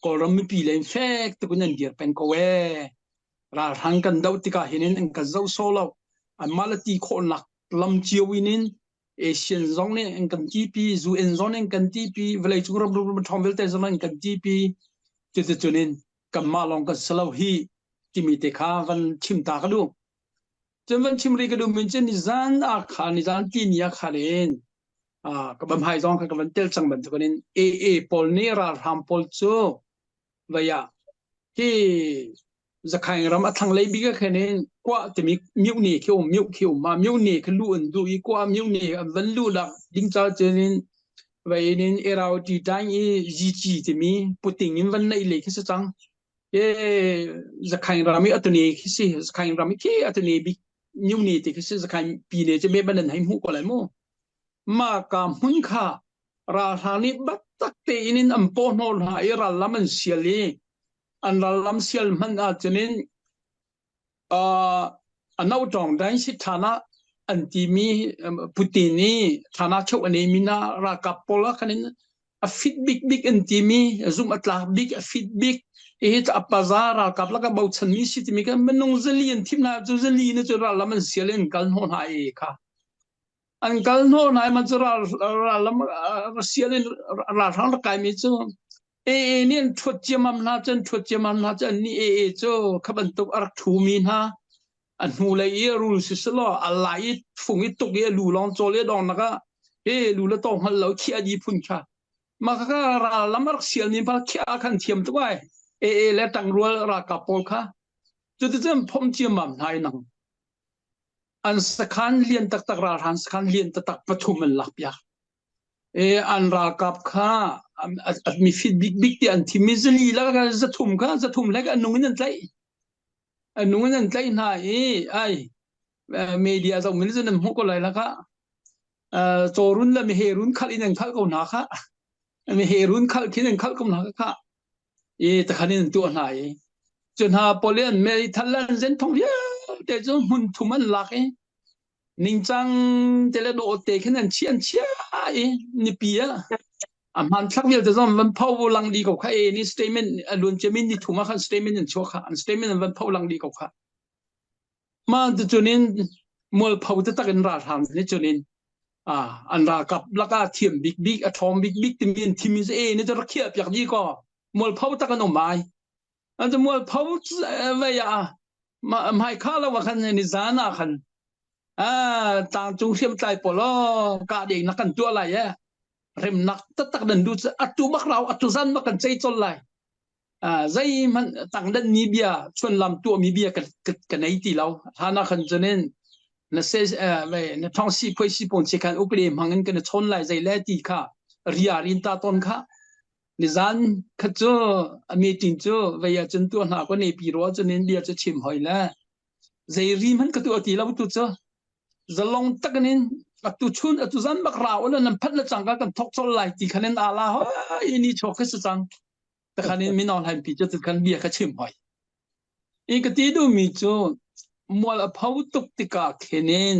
Kawlram mipi lei fek tuk in an dir peng ko ee. Ralhrang kan doh tikah hin in an kan zoh sawh lo. Anmah le ti khawhnak lam cio in in ASEAN zong nih an kan tipi, UN zong nih an kan tipi, vawleicung ram ram ṭhawng vialte zong nih an kan tipi. Cuticun in kanmah lawng kan si lo hi timi te kha van chim ta ka duh. Cun van chim rih ka duh min cu nizan ah khan nizan tini ah khan in ka bam hai zong kha ka van tel cang bantukin in AA pawl nih ralhrang pawl cu vei ah hi Zakhaing ram a thlanglei bik ah khin in kuah timi myohne khi um myoh khi um ma myohne khi lu an duh i kuah myohne an van luh lak ding ca cun in vei in Irrawaddy taing i Zici timi puting in van neih le khi si cang. E Zakhaing ram i atuni khi si Zakhaing ram i khi atuni bik Myone ti khi si Zakhaing pi ne cu me ban an hei hmuh ko lai mu. Ma ka hmun kha ralhrang nih biatak tein in an paw hnawh hna i rallam an sial i an rallam sial hmanh ahcun in uh, ano tawng dain si thana an timi Putin i thana cheu an ei na ralkap pawl ah khan in a fit bik bik an timi zum a tlak bik a fit bik hi a paza ralkap laka bochan mi si timi kan minung zali an thim hna cu zali ne cu rallam an sial in kal hnawh hna e kha an kal hnawh hna man cu ral rallam sial in ralhrang rak kai mi cu AA nih an ṭhuat ciammam hna cu an ṭhuat ciammam hna cu annih AA cu kha bantuk a rak ṭhumi hna a hnulei i a rul siselaw a lai i fung i tuk i a lu lawng cawl i a dongnak ah he lu le tawng hngal lo khiah di phun kha mah kha ral lam a rak sialmi pa khiah khan thiam tuk ai AA le ṭangrual ralkap pawl kha cuticun phomh ciammam hna i nang an sakhan lian taktak ralhrang sakhan lian taktak pathum an lak piak E an ralkap kha mi fit bikbik ti an thim i zali la ka zathum kha zathum hlek an nung in an tlaih an nung in an tlaih hna i ai media zong min cun an hmuh ko lai la kha cawrun le miherun khalh in an khalh ko hna kha miherun khalh khin an khalh ko hna kha i takhan in an tuah hna i cu hna pawl i an meithal an zen thong vialte cu hmun thum an lak i Ningcang te le dawh te khin an chiah an chiah i nipi ah a hmanthlak vialte zong van pho lang dih ko kha e ni statement a luan ciami ni thum ah khan statement an chuah kha an statement an van pho lang dih ko kha ma tu cunin mualpho taktak in ralhrang nih cunin a an ralkap laka thiam bik bik a ṭhawng bik bik timi an thimi cu e ni cu rak khiah piak dih ko mualpho tak an um ai an cu mualpho vei ah hmai kha lo ah khan ni zan ah khan tlangcung hriamtlai pawl kah ding na kan tuah lai e remnak taktak nan du atu bak rau atu zan bak kan cei chol lai zeihmanh tangdan mi bia chuanlam tuah mi bia ka nei ti lo hana khan chunin na se na thong si phoi si pon si khan upade hmang in kan chon lai zei le ti kha ria rin ta ton kha Nizan khat cu a meeting cu vei ah cun tuah hna kaw nepi ro cun in bia cu chim hoi le zei ri hmanh ka tuah ti lo tu cu zalong takin in atu chun atu zan bak ra ula nan phat le cangka kan thok chol lai ti khan in ala hoi ni chok khi si cang takhan in min online pi cu khan bia kha chim hoi i ka ti duh mi cu mual a pho tuk tikah khin in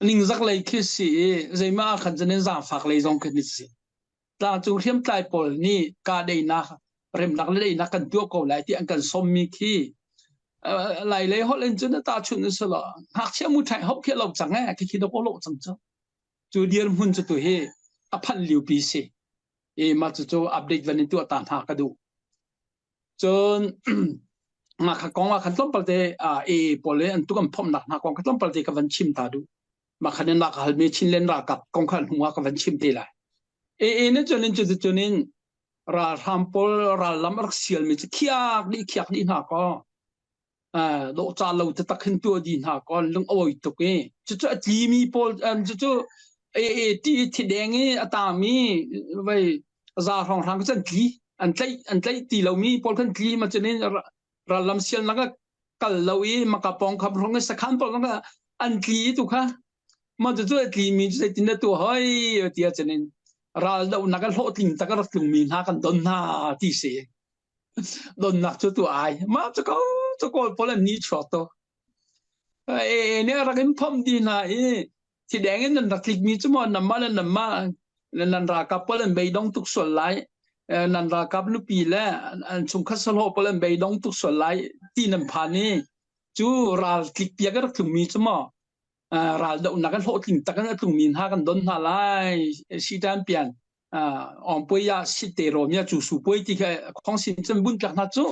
ningzak lei khi si i zeimah ah khan cun in zaangfak lei zong khi si Tlangcung hriamtlai pawl nih kahdaihnak remnak le daihnak kan tuah ko lai ti an kan sawmmi khi lai lei holh in cun tahchunh in silo ngakchia mu ṭhai hop khi lo cang eh khi khi dok lo cang cu cu dirhmun cu tu hi a phanh liu pi si i mah cu cu update van in tuah ta hna ka duh cun mah kha kong ah khan tlawmpal te AA pawl le an tuk an phomhnak hna kong kha tlawmpal te ka van chim ta duh mah khan in ka halmi Chinland ralkap kong kha hnu ah ka van chim te lai. AA nih cun in cuticun in ralhram pawl rallam a rak sialmi cu khiak dih khiak dih hna kaw dawh ca lo taktak hin tuah dih hna kaw lung a awi tuk i cucu a tlimi pawl cucu AA ti thideng i a tami vei za hrawnghrang cu an tli an tlaih an tlaih ti lomi pawl khan tli ma cun in rallam sialnak ah kal lo i maka pawng kham hrong i sakhan pawl kha an tli tu kha ma cu cu a tli mi cu zeitin na tu hoi ti ah cun ral dohnak a hlawhtling tak a rak tlung mi hna kan don hna ti si donnak cu tu ai ma cu ko cu kawl pawl an ni chuak to e ne rak in phom di hna i thideng in nan rak tlik mi cu maw namah le namah nan ralkap pawl an beidong tuk sual lai nan ralkap nupi le an chungkhat sahlawh pawl an beidong tuk sual lai ti nan phan i cu ral tlik piak a rak tlung mi cu maw ral dohnak an hlawhtling tak in a tlung mi hna kan don hna lai sitan pian ongpui ya sit te rom ya chu su puai ti kha khong sin cun bun tlak hna cu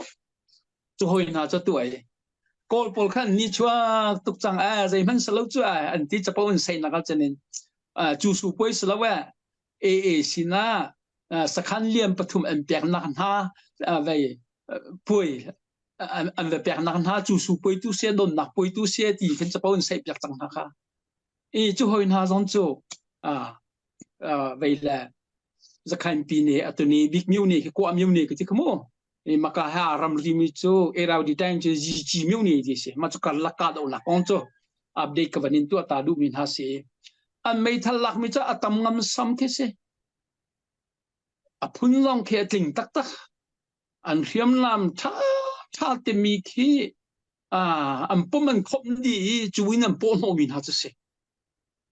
cu hoi hna cu tu ai kawl pawl khan ni chuak tuk cang a zeihmanh salo cu a an ti capo in sei nak ah in cu su puai salo e AA sinah sakhan lian pathum an pek nak hna vei puai an ve pek nak hna cu su puai tu se don nak puai tu se ti khin capo in sei piak cang hna kha i cu hoi hna zong cu vei le zakhain pi ne atuni bik miu ne khi kwa miu ne ki ti khamu. I maka ha ramri mi cu Eraudi time cu Zici myo ni ti si. Ma cu karlak ka do nak kong cu update ka van in tuah ta duh mi hna si. An meithal lak mi cu a tam ngam sam khi si. A phun zong khi a tling taktak. An hriamnam tha tha timi khi an pum an khomh dih i cu in an paw hnawh mi hna cu si.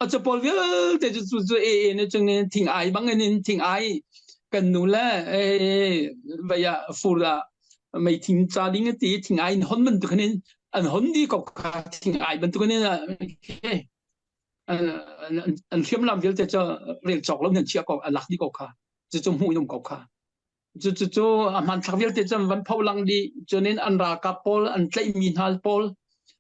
A capawl vialte cu cu cu e ne chung in thing ai bang in thing ai kan nu le e vai ah fur ah mei thing ca ding ti thing ai in hon bantuk in an hon di ko kha thing ai bantuk in an hriamnam vialte cu rel cawk lo nan chia ko a lak di ko kha cu cu hmuh in um ko kha Cucu a hmanthlak vialte cu an van pho lang dih. Cunin an ralkap pawl an tlaihmi hna pawl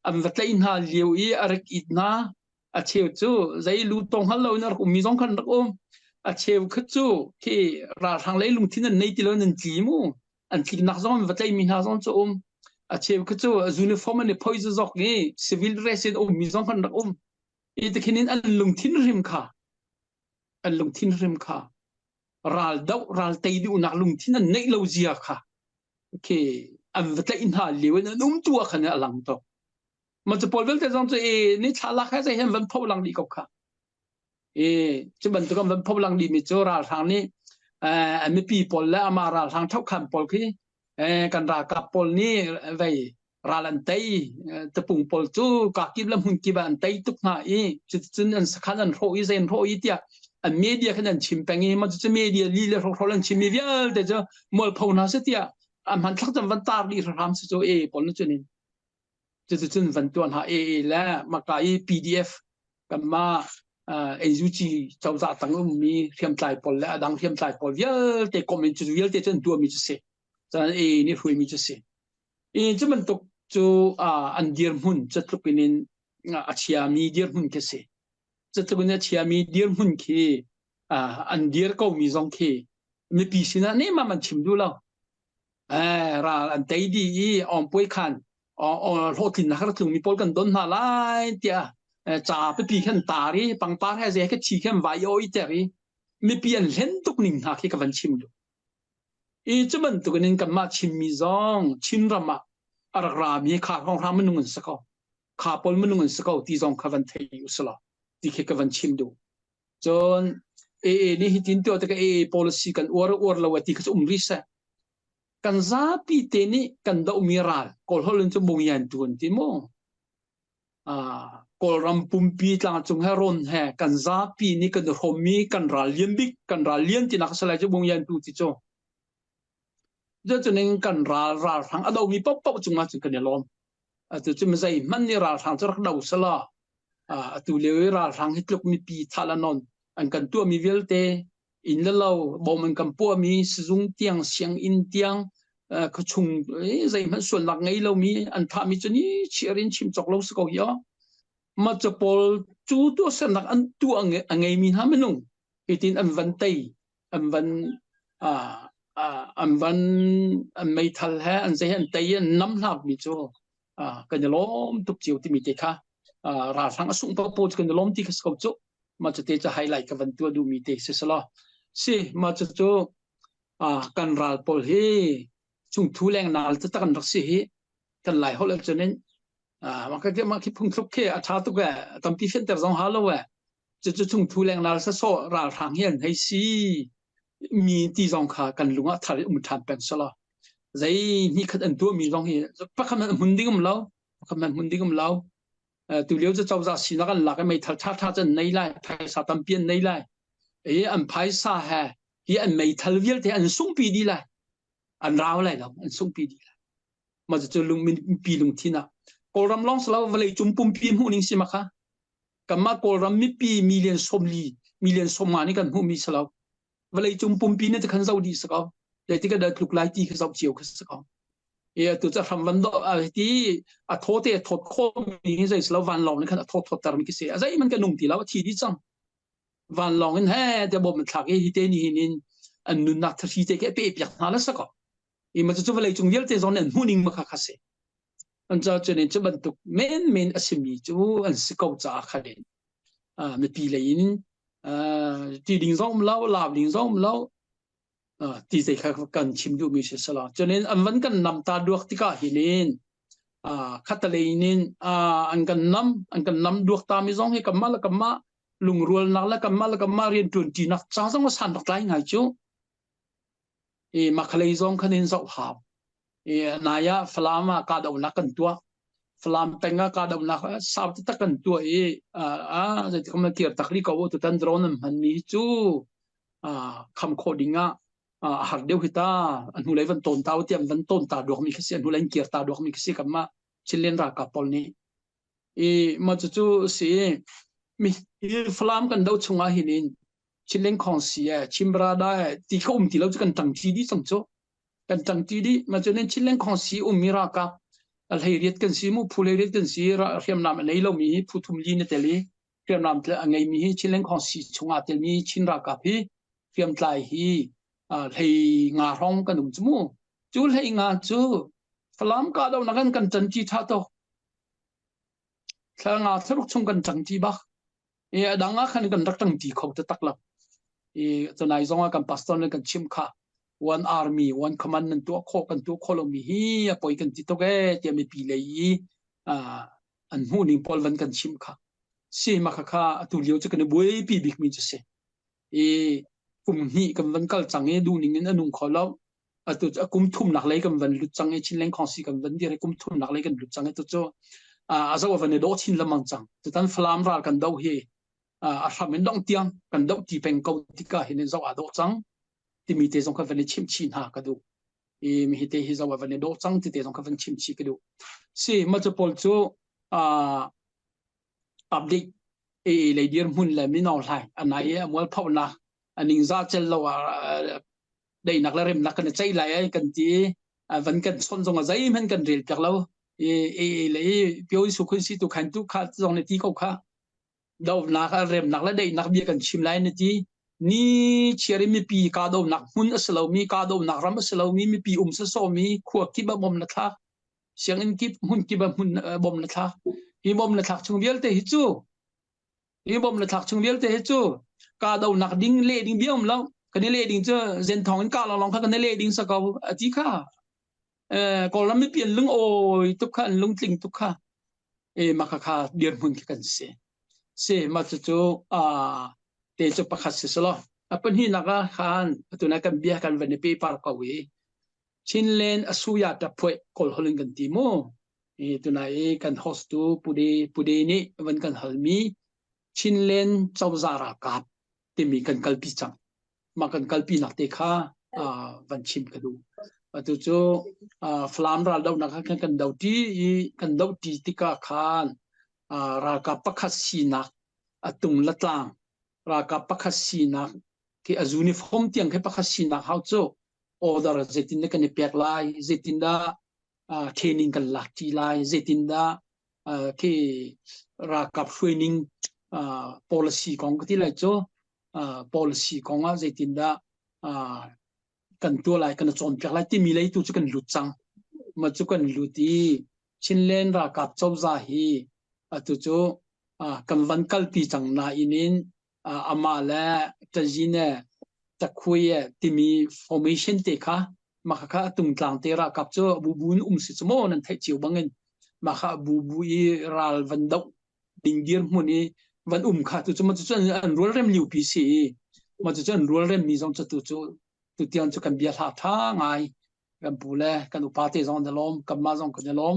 an va tlaih hna lio i a rak it hna. A cheu cu zei lu tong hngal loin a rak ummi zong khan an rak um. A cheu kha cu khi ralhrang lei lungthin an nei ti lo in an tli mu. An tliknak zong an va tlaihmi hna zong cu um. A cheu kha cu uniform an i phoi zok i civil dress in a ummi zong khan rak um. I tikhin in an lungthin hrim kha an lungthin hrim kha ral doh ral tei duhnak lungthin an neih lo zia kha khi an va tlaih hna lio in an um tu ah khan a lang tuk ma cu pawl vialte zong cu e ni thla lak he zei hen van pho lang dih ko kha e cu bantuk an van pho lang dih mi cu ralhrang nih eh mipi pawl le ama ralhrang thokhan pawl khi eh kan ralkap pawl nih vei ral an tei tapung pawl cu kakip le hmunkip ah an tei tuk hna i cuticun an sakhan an hrawh i zei an hrawh i tiah an media khan an chim peng i mah cucu media li le hrawkhrol an chim mi vialte cu mualpho hna seh tiah a hmanthlak cun van tar dih hram si cu e pawl na cunin cuticun van tuah hna e e le maka i PDF kanmah AUG cozah tang ummi hriamtlai pawl le adang hriamtlai pawl vialte kom in cu vialte cu an tuahmi cu si cun e nih hruaimi cu si I cu bantuk cu an dirhmun catluk in in a chiami dirhmun khi si. Catluk in a chiami dirhmun khi an dir komi zong khi mipi sinah nehmam an chim duh lo. Eh, ral an tei dih i awngpuai khan hlawhtlinnak rak tlungmi pawl kan don hna lai tiah ca pipi khan tar i pangpar he zei kha thi khan vai oi ter i mipi an hlen tuk ning hna khi ka van chim duh. I cu bantukin in kanmah Chinmi zong Chinram ah a rak rami kha hrawnghrang minung an si ko. Kha pawl minung an si ko ti zong kha van thei u selaw ti khi ka van chim duh. Cun AA nih hitin tuah tikah AA policy kan uar uar lo ti kha cu um rih seh. Kan zapi te nih kan dohmi ral Kawl holh in cu mungyan tu an ti mu. Kawlram pumpi tlangcung he rawn he kan zapi nih kan i hrawmmi kan ral lian bik kan ral lian tinak a si lai cu bungyan tu ti cu. Cucuning kan ral ralhrang a domi paohpaoh cungah cun kan i lawm. Atu cu zei hmanh nih ralhrang cu rak do selaw atu lio i ralhrang hi tluk mipi thah le nawn an kan tuahmi vialte inn le lo bom an kan puahmi sizung tiang sianginn tiang khuachung zeihmanh sualnak ngei lomi an thahmi cu ni chiar in chim cawk lo si ko hi aw ma cu pawl cu tuahsernak an tuah a ngeimi hna minung hitin an van tei an van an van an meithal he an zei an tei an nam hlakmi cu kan i lawm tuk cio timi te kha ralhrang a sungh paoh cu kan i lawm ti kha si ko cu mah cu te cu highlight ka van tuah duhmi te si selaw si mah cu cu kan ral pawl hi chungthu leng nal taktak an rak si hi kan lai holh cun in mah ka mah khi phungthluk khi a tha tuk e tampi fianter zong ha lo e cu cu chungthu leng nal sa sawh ralhrang hi an hei si mi ti zong kha kan lung ah thar um ṭhan peng selaw zei ni khat an tuah mi zong hi pakhat hmanh hmun ding um lo pakhat hmanh hmun ding um lo tu lio cu cozah sinak an lak i meithal ṭhaṭha cu an nei lai phaisa tampi an nei lai i an phaisa he hi an meithal vialte an sungpi dih lai an rau lai lo an sungpi dih lai mah cu lung mipi lungthin ah kawlram lawng silo vawlei cung pumpi hmuh ning si ma kha kanmah kawlram mipi million 40 million 50 nih kan hmuhmi si lo vawleicung pumpi nih khan zoh dih si ko zeitik ah dah tluk lai ti kha zoh cio kha si ko i atu cu hram van do ti a thaw te a thawt khawmi hi zei si lo vanlawng nih khan a thawt thawt termi khi si a zeihmanh kan nung ti lo a thi dih cang vanlawng in he te bom thlak i hi te ni hin in an nunnak thahri te khi a pe piak hna la sa ko i ma cu vawlei cung vialte zong nih an hmuh ning ma kha kha si an ca cun in cu bantuk men men a simi cu an si ko caah khan in mipi lei in ti ding zong um lo lau ding zong um lo. Ti te kha kan chim duhmi si sala. Cunin an van kan nam ta duak tikah hinin khatalei in an kan nam an kan nam duak ta mi zong hi kanmah le kanmah lungrualnak le kanmah le kanmah rian ṭuanṭinak ca zong a san rak tlai ngai cu. I makhalei zong khan in zoh hau. I nai ah Falam ah kahdohnak kan tuah. Falam peng ah kahdohnak sau taktak kan tuah i a zeitik man kir tak rih ko u tutan drone an hmanmi hi cu kham khawh ding ah a har deuh hi ta a hnulei van tawn ta tiah van tawn ta duakmi khi si a hnulei in kir ta duakmi khi si kanmah Chinland ralkap pawl nih i mah cucu si mi Falam kan do chungah hin in Chinland Khawngsi e Chimbrada e ti kha um ti lo cu kan ṭangṭi dih cang cu kan ṭangṭi dih mah cu nan Chinland Khawngsi ummi ralkap a hleiriat kan si mu phu hleiriat kan si hriamnam a nei lomi hi phu thum li na tel i hriamnam a ngeimi hi Chinland Khawngsi chungah telmi Chin ralkap hi hriamtlai hi hlei nga hrawng kan um cu mu cu hlei nga cu Falam kahdohnak in kan ṭanṭi ṭha tuk thla nga thlaruk chung kan ṭangṭi bak i a dang ah khan kan rak ṭangṭi kho taktak lo i tunai zong ah kan pastor nih kan chim kha one army one command nan tuah khawh kan tuah khawh lomi hi a poi kan ti tuk ee tiah mipi lei i an hmuh ning pawl van kan chim kha si ma kha kha atu lio cu kan i buaipi bikmi cu si i kum hnih kan van kal cang i duh ning in a nung kho lo atu a kum thumnak lei kan van lut cang i Chinland Khawngsi kan van dir i kum thumnak lei kan lut cang i tu cu a zo van i dawh chin lengmang cang tutan Falam ral kan do hi a hram in dong tiang kan doh ti peng ko tikah hin in zo aa dawh cang timi te zong kha van i chimh chih hna ka duh i mi hi te hi zo a van i dawh cang ti te zong kha van chimh chih ka duh si ma cu pawl cu update e lei dir hmun le mino hlai anai e amual phonak aning za cel lo a daihnak le remnak kan i ceih lai ai kan ti van kan chon zong a zeihmanh kan rel piak lo i e le i pyo su khun si tu khan tu kha zong ne ti ko kha donak remnak le daihnak bia kan chim lai na ti ni chiar i mipi ka donak hmun a si lomi ka donak ram a si lomi mipi um sa mi khua kip a bom na thlak sianginn kip hmun kip a hmun bom na thlak hi bom na thlak chung vialte hi cu hi bom na thlak chung vialte hi cu ka donak ding le ding bia um lo kan i le ding cu zen thong in ka long kha kan i le ding sa ko a ti kha eh kawlram mipi an lung awi tuk kha an lungtling tuk kha e ma kha kha dirhmun khi kan si si ma cu cu a te cu pakhat si selo a pahnihnak ah khan atu na kan bia kan van i pe par ko i Chinland asuya taphuai kawl holh in kan ti mu i tunai i kan host tu Pude Pude nih van kan halmi Chinland cozah ralkap timi kan kalpi cang mah kan kalpi nak te kha van chim ka duh atu cu Falam ral dohnak khan kan do ti i kan do ti tikah khan ralkap pakhat sinak a tung la tlang ralkap pakhat sinak khi a uniform tiang khi pakhat sinak hau cu order zeitin dah kan i pek lai zeitin dah training kan lak ti lai zeitin dah khi ralkap hruaining policy kong ka ti lai cu policy kong ah zeitindah kan tuah lai kan cawnpiak lai timi lei tu cu kan lut cang ma cu kan lut i Chinland ralkap cozah hi atu cu kan van kalpi cang nain in amah le Tazine Takhui timi formation te kha mah kha tungtlang te ralkap cu bubu in um si cu maw nan theih cio bangin mah kha bubu i ral van doh ding dirhmun i van um kha tu cu ma cu an rualrem liu pi si i ma cu an rualrem mi zong cu tu cu tu tiang cu kan bia hla tha ngai kan pu le kan upa te zong an lawm kan mah zong kan i lawm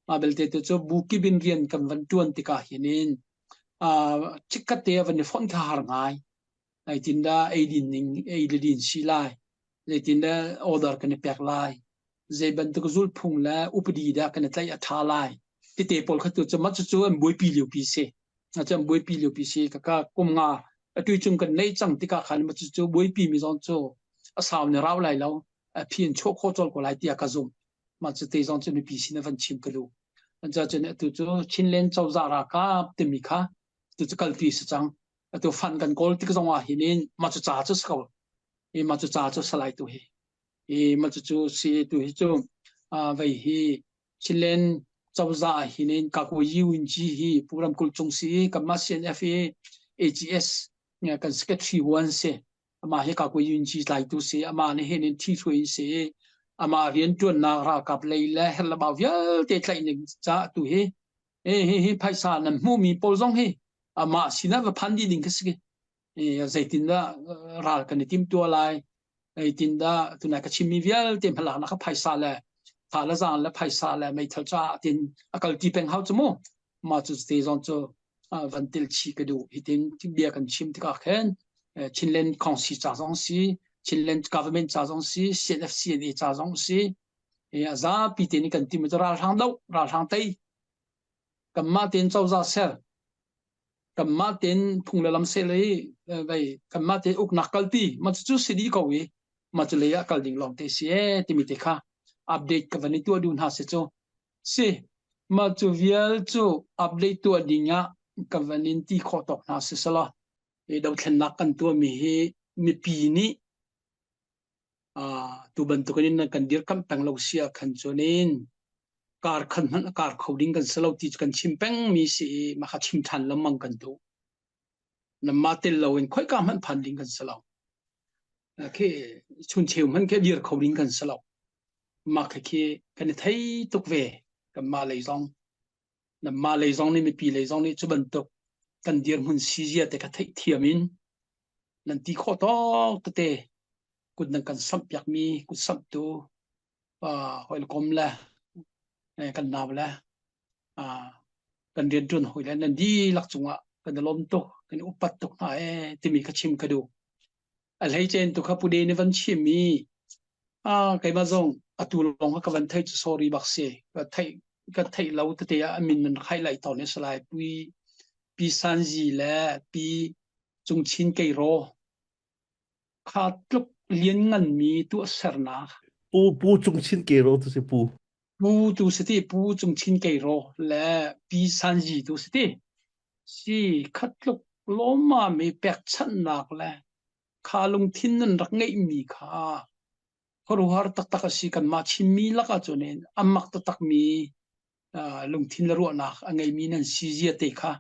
ma belte tu cu bu kibin rian kan van tuan tikah hin in chikkhat te van i fonh kha har ngai zeitindah eidin ning ei le din si lai zeitindah order kan i pek lai zei bantuk zulphung le upadi dah kan i tlaih a ṭha lai tete pawl kha tu cu mah cucu an buaipi lio pi si cu an buaipi lio pi si kaka kum nga atu chung kan neih cang tikah khan mah cucu buaipi mi zong cu a sau ne rau lai lo a phi in chuah khawh cawlh ko lai tiah ka zumh mah cu te zong cu mipi sin a van chim ka duh cun atu cu Chinland cozah ralkap timi kha tu cu kalpi si cang atu fan kan kawl tik zong ah hin in mah cu ca cu si ko i mah cu ca cu salai tu hi i mah cu cu si tu hi cu vei hi Chinland cozah ah hin in kaku UNG hi Pu Ramkulh cung si kanmah CNF i AGS kan secretary wan si. Amah hi ka kui yun chi tlaitu si. Amah nih hin in thi hruai in si. Amah rianṭuannak ralkap lei le herh le bau vialte tlaih ning ca tu hi hi hi hi phaisa nan hmuhmi pawl zong hi amah sinah va phan dih ding khi si. Zeitindah ral kan i timtuah lai zeitindah tunai ka chimmi vialte hmalaknak kha phaisa le tha le zaang le phaisa le meithal caah tin a kalti peng hau cu mu mah cu te zong cu van tel chi ka duh hitin bia kan chim tikah khin Chinland Council ca zong si Chinland government ca zong si CNFCNA ca zong si a zapi te nih kan tim cu ralhrang doh ralhrang tei kanmah tein cozah ser kanmah tein phung le lam seh le vei kanmah tein uknak kalpi mah cu si dih ko i mah cu lei ah kal ding lawng te si ee timi te kha update ka van i tuah duh hna si cu si mah cu vial cu update tuah ding ah ka van in ti khawh tawk hna si selaw hi dothlennak kan tuahmi hi mipi nih tu bantukin in nan kan dirkamh peng lo si ah khan cun in kar khan hmanh a kar kho ding kan si lo ti cu kan chim peng mi si i mah kha chim ṭhan lengmang kan duh. Nanmah tel lo in khoika hmanh phan ding kan si lo. Khi chuncheu hmanh khi dir kho ding kan si lo. Mah khi khi kan i thei tuk ve kanmah lei zong. Nanmah lei zong nih mipi lei zong nih cu bantuk kan dirhmun si zia te kha theihthiam in nan ti khawh tawk tete kut nan kan samh piakmi kut samhtu hawikom le kan nau le kan rianṭuan hawi le nan dihlak cungah kan i lawm tuk kan i upat tuk hna ee timi kha chim ka duh. A hleicen tu kha Pude nih van chim i keimah zong atu lawng kha ka van theih cu sorry bak si. Ka theih ka theih lo tete ah a min nan rak highlight tawn i salai Pui Pi Sanzi le Pi Cungchin Keiraw kha tluk lian nganmi tuahsernak Pu Pu Cungchin Keiraw tu si Pu. Pu tu si ti Pu Cungchin Keiraw le Pi Sanzi tu si ti. Si khat tluk lawmmam i pekchanhnak le kha lungthin nan rak ngeihmi kha khuaruahhar taktak a si. Kanmah Chinmi lakah cun in a mak taktakmi lungthin le ruahnak a ngeimi nan si zia te kha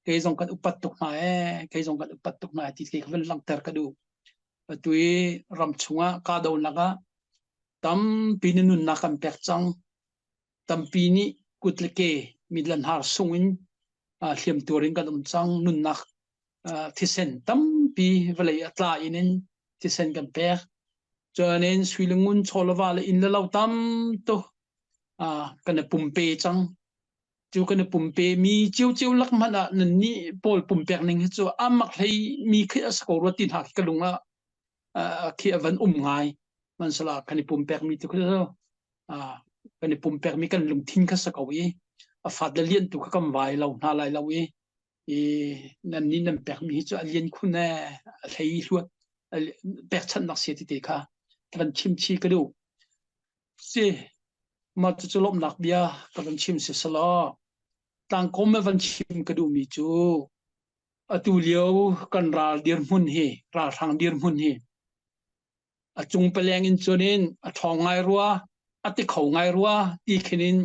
kei zong kan upat tuk hna ee, kei zong kan upat tuk hna ti te kha van langhter ka duh. Atu i ram chungah kahdohnak ah tampi na nunnak kan pek cang. Tampi nih kut le ke mit le hnar sung in hliamtuar in kan um cang. Nunnak thisen tampi vawlei a tla in in thisen kan pek. Cun in sui le ngun chaw le va le inn le lo tam tuk kan i pumpe cang. Cu kan i pumpe mi ciocio lak hmanh ah nannih pawl pumpek ning hi cu a mak hlei mi khi a si ko rua ti hna khi ka lung ah khi a van um ngai. Hmanhsehlaw kan i pumpek mi tu khi cu kan i pumpek mi kan lungthin kha si ko i a fat le lian tu kha kan vai lo hna lai lo i i nan nih nan pek mi hi cu a lian khun ee a hlei hluat pekchanhnak si ti te kha van chim chi ka duh. Si mah cucu lawmhnak bia ka van chim si selaw tlangkawm van chim ka duhmi cu atu lio kan ral dirhmun hi ralhrang dirhmun hi a cung paleng in cun in a ṭhawng ngai rua a ti kho ngai rua ti khin in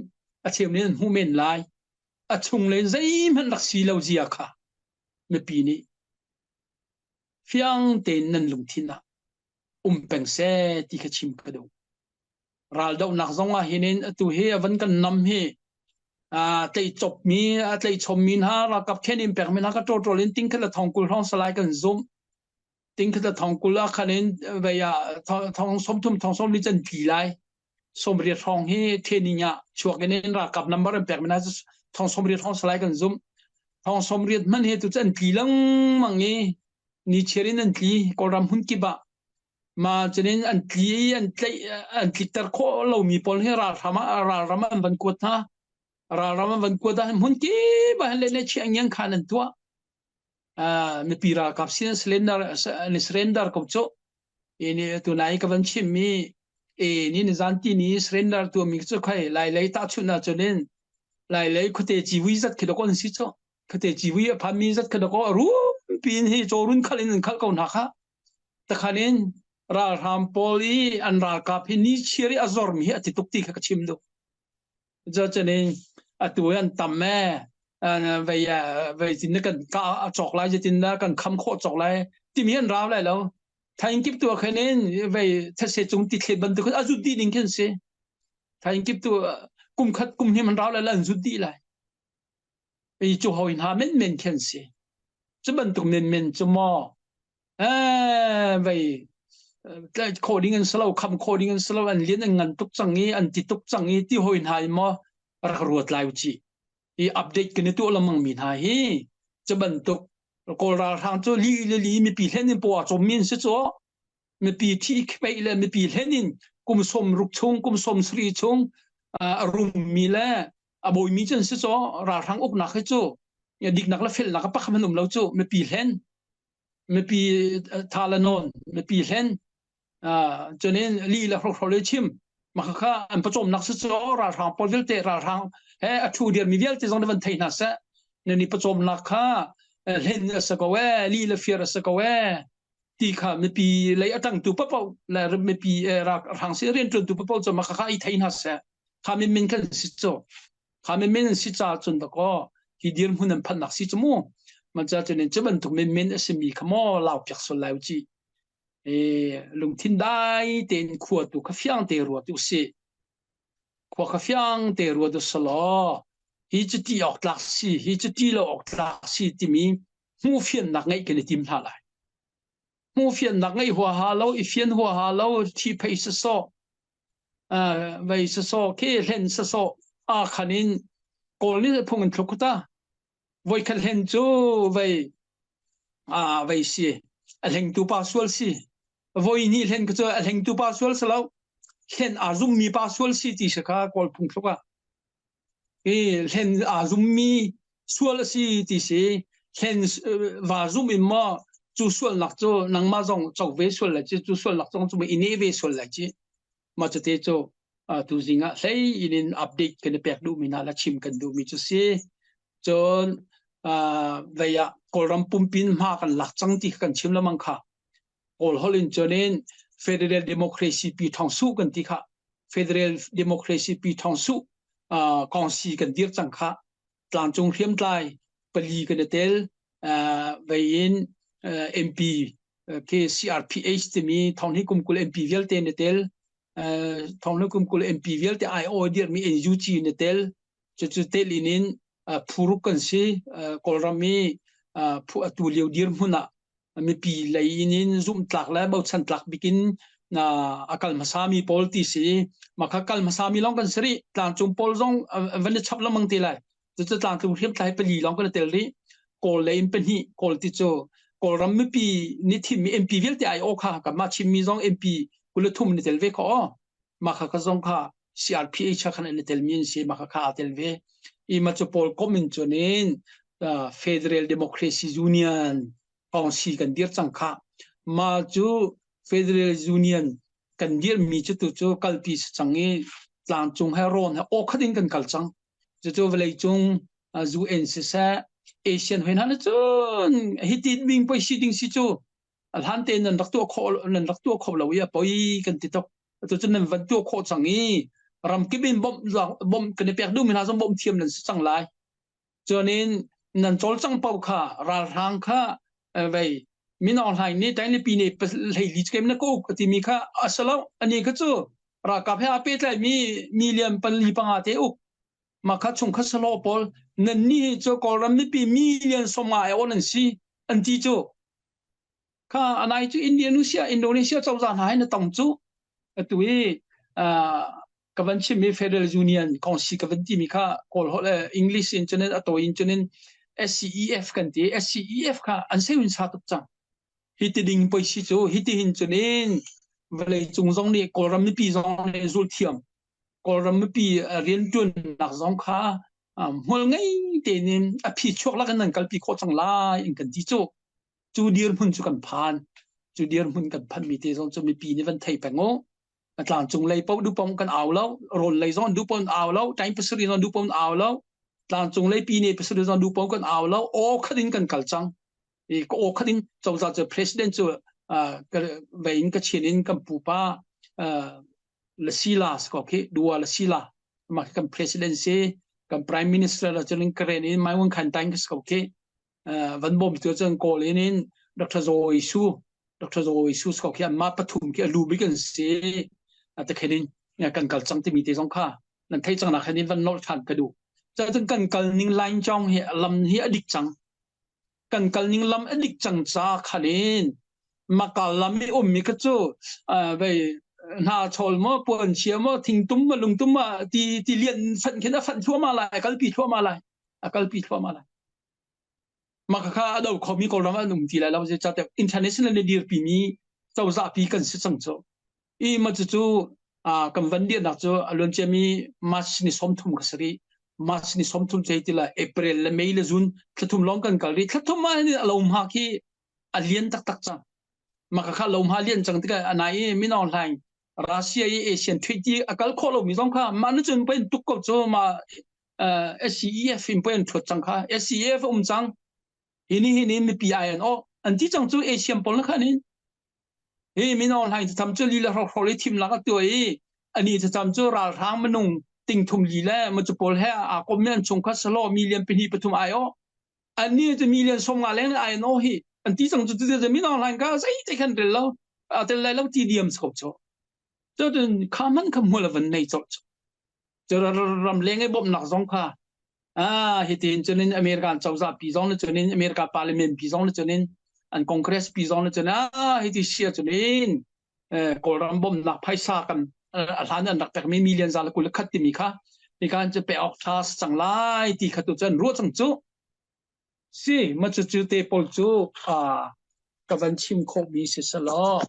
a cheu nih an hmuh men lai a chung le zeihmanh rak si lo zia kha mipi nih fiang tein nan lungthin ah um peng seh ti kha chim ka duh. Raldohnak zong ah hin in atu hi a van kan nam hi tlaih copmi a tlaih chommi hna ralkap khen in pekmi hna ka ṭawṭawl in ting khat le thong 20 hrawng salai kan zumh. Ting khat le thong 20 ah khan in vei ah thong 30 thong 40 can tli lai. 80 hrawng hi training ah chuak in in ralkap number an pekmi hna thong 80 hrawng salai kan zumh. Thong 80 hmanh hi tu cu an tli lengmang i ni chiar in an tli Kawlram hmun kip ah ma cunin an tli i an tlaih an tlikter khawh lomi pawl hi ralhram ah ralram an van kuat hna ralram an van kuat ah hmun kip ah le ne chiah ngiang khan an tuah mipi ralkap sin surrender an surrender ko cu ini tunai ka van chim mi e ni ni zan ti ni surrender tu mi cu khai lai lei ta chun na chunin lai lei khute chi wi zat khi kon si chu Khate civui a phanmi zat kha dakaw a rumpi in hi cawrun khal in an khalh ko hna kha. Takhan in ralhram pawl i an ralkap hi ni chiar i a zormi hi a ti tuk ti kha ka chim duh. Cucun in atu hi an tam ee vei vei tin na kan ka a cawk lai zeitin dah kan kham khawh cawk lai timi an rau lai lo. Thaing kip tu khan in vei these cung ti thlet bantuk a zut dih ding khin si. Thaing kip tu kum khat kum hnih man rau lai an zut dih lai. I cu hoi hna men men khin si. Cu bantuk men men cu maw eh vei kho ding an salo kham kho ding an salo an lian an ngan tuk cang i an ti tuk cang i ti hoi hna i maw rak ruat lai u ci. I update kan i tuah lengmang mi hna hi cu bantuk Kawl ralhrang cu li le li mipi hlen in paw a cawm mi an si cu mipi thi kheih le mipi hlen in kum som ruk chung kum som sri chung a rum mi le a bawi mi cu an si cu ralhrang uknak hi cu diknak le felnak a pakhat an um lo cu mipi hlen mipi tha le nawn mipi hlen cunin li le hrokhro le chim mah kha an pawcawmnak si cu ralhrang pawl vialte ralhrang he a thu dir mi vialte zong van thei hna seh nan i pawcawmnak kha hlen a si ko e li le fir a si ko e ti kha mipi lei a tangtu papo le mipi ralhrang si riantuantu papo cu mah kha i thei hna seh kha min min kan si cu kha min min si ca cun da ko hi dirhmun an phannak si cu mu man ca cunin cu bantuk min min a simi kha maw lau piak sol lai u ci E lungthin dai tein khua tu kha fiang te ruat u sih. Khua kha fiang te ruat u selaw hi cu ti awk tlak si, hi cu ti lo awk tlak si timi hmuhfiannak ngeih kan i tim hna lai. Hmuhfiannak ngeih huaha lo, i fian huaha lo, thi phei sasawh, uh, vei sasawh, khi hlen sasawh, a khan in Kawl nih phung in thluk ta. Voikhat hlen cu vei ah vei si a hlengtu pa sual si voi hnih hlen cu a hlengtu pa sual si lo hlen aa zummi pa sual si ti si kha kawl phung thluk ah i hlen aa zummi sual a si ti si hlen va zum in maw cu sualnak cu nangmah zong co ve sual lai ci cu sualnak zong cu i ne ve sual lai ci mah cute cu tuzing ah hlei in in update kan i pek duhmi hna la chim kan duhmi cu si cun vei ah Kawlram pumpin hma kan lak cang ti kan chim lamang kha Kawl holh in cun in Federal Democracy pi thong su kan ti kha Federal Democracy pi thong su kongsi kan dir cang kha tlangcung hriamtlai pali kan i tel vei in MP khi CRPH timi thonghni kum 20 MP vialte na tel thonghni kum 20 MP vialte IO dirmi NUG na tel cucu tel in in phuruk kan si Kawlram i phu atu lio dirhmun ah mipi lei in in zumhtlak le bochan tlak bikin a kal hmasami pawl ti si makha kal hmasami lawng kan si rih tlangcung pawl zong van i chap lengmang te lai cucu tlangtlung hriamtlai pali lawng kan i tel rih kawl lei in pahnih kawl ti cu kawlram mipi nih thimmi MP vialte ai aw kha kanmah chimmi zong MP 23 ni tel ve kho aw mah kha ka zong kha CRPH khan an i telmi an si mah kha kha aa tel ve i ma cu pawl kom in cun in Federal Democracy Union Council kan dir cang kha ma cu Federal Union kan dirmi cu tu cu kalpi si cang i tlangcung he rawn he aw khat in kan kal cang cucu vawleicung UN siseh Asian hoi hna na cun hiti ding poi si ding si cu a hlan tein nan rak tuah khawh nan rak tuah kho lo i a poi kan ti tuk atu cun nan van tuah khawh cang i ramkip in bawmh bawmh kan i pek duhmi hna zong bawmh thiam nan si cang lai Chuanin nan cawlcang paoh kha ralhrang kha vei Min Aung Hlaing nih Tainlipi nih hleili kem na ka uk a timi kha a si lo. Ani kha cu ralkap he aa pehtlaimi million pali panga te uk. Mah kha chungkhat salo pawl nan nih cu Kawlram mipi million 50 ai aw nan si an ti cu. Kha anai cu Indonesia Indonesia cozah hna he na tong cu. Atu i ka van chimmi Federal Union Council ka van timi kha Kawl holh English in cunin a tawi in cunin SCEF kan ti. SCEF kha an seu in sa tuk cang. Hi ti ding poi si cu hi ti hin cunin vawlei cung zong nih Kawlram mipi zong nih zul thiam. Kawlram mipi riantuannak zong kha hmual ngei tein in a phi chuak lak in nan kalpi khawh cang lai in kan ti cu. Cu dirhmun cu kan phan. Cu dirhmun kan phanmi te zong cu mipi nih van thei peng u. Tlangcung lei paoh duhpaoh kan au lo. Rawl lei zong duhpaoh an au lo. Ṭaing pasarih zong duhpaoh an au lo. Tlangcung lei pine pasarih zong duhpaoh kan au lo. Aw khat in kan kal cang. I ka aw khat in cozah cu president cu vei in ka chin in kan pupa Lasila ko khi dua Lasila mah kan president si kan prime minister la cun karen in mai wan khan taing ko khi van bom tu cun kawl in in Dr. Zaw Su. Dr. Zaw Sus ko khi anmah pathum khi a lu bik an si. Te khin in kan kal cang timi te zong kha nan thei cang nak hin van nolh than ka duh. Cun kan kal ning line chong hi lam hi a dik cang. Kan kal ning lam a dik cang ca khan in makal lam i um mi kha cu vei hna chawl maw puan chia maw thingtum maw lungtum ma ti ti lian fanh khin a fanh thluahmah lai a kalpi thluahmah lai a kalpi thluahmah lai mah kha a do khomi Kawlram an um ti lai lo zeicahtiah international nih dirpi mi cozah pi kan si cang cu i ma cucu kan van dirnak cu a luancia mi March ni 30 ka si rih March ni 30 cu hei ti la April le May le June thlathum lawng kan kal rih thlathum ah hin a lo hma khi a lian taktak cang mah kha lo hma lian cang tikah anai i Min Aung Hlaing Russia i Asian Treaty a kal khawh lomi zong kha mah nu cun pei tuk ko cu ma SCEF in pei an thuat cang kha SCEF um cang hi ni hi ni mipi ai an oh an ti cang cu Asian pawl na khan in hi Min Aung Hlaing tham cu li le hrokhrawl i thimnak a tuah i ani thlacam cu ralhrang minung ting thum li le ma cu pawl he aa kom mi an chung kha salo million pahnih pathum ai oh anni cu million 50 leng ai no hi an ti cang cu ti Min Aung Hlaing ka zei te khan rel lo a tel lai lo ti diam so cho cun kha man kha hmual van nei chol chu ram leng i bawmhnak zong kha ah hitin cunin American cozah pi zong le cunin America parliament pi zong le cunin an congress pi zong le cun ah hiti sia cunin Kawlram bawmhnak phaisa kan a hlan an rak pekmi million za le 21 timi kha nikan cu pe awk tha cang lai ti kha tu cun ruah cang cu si ma cu cu te pawl cu ka van chim khawh mi si selaw.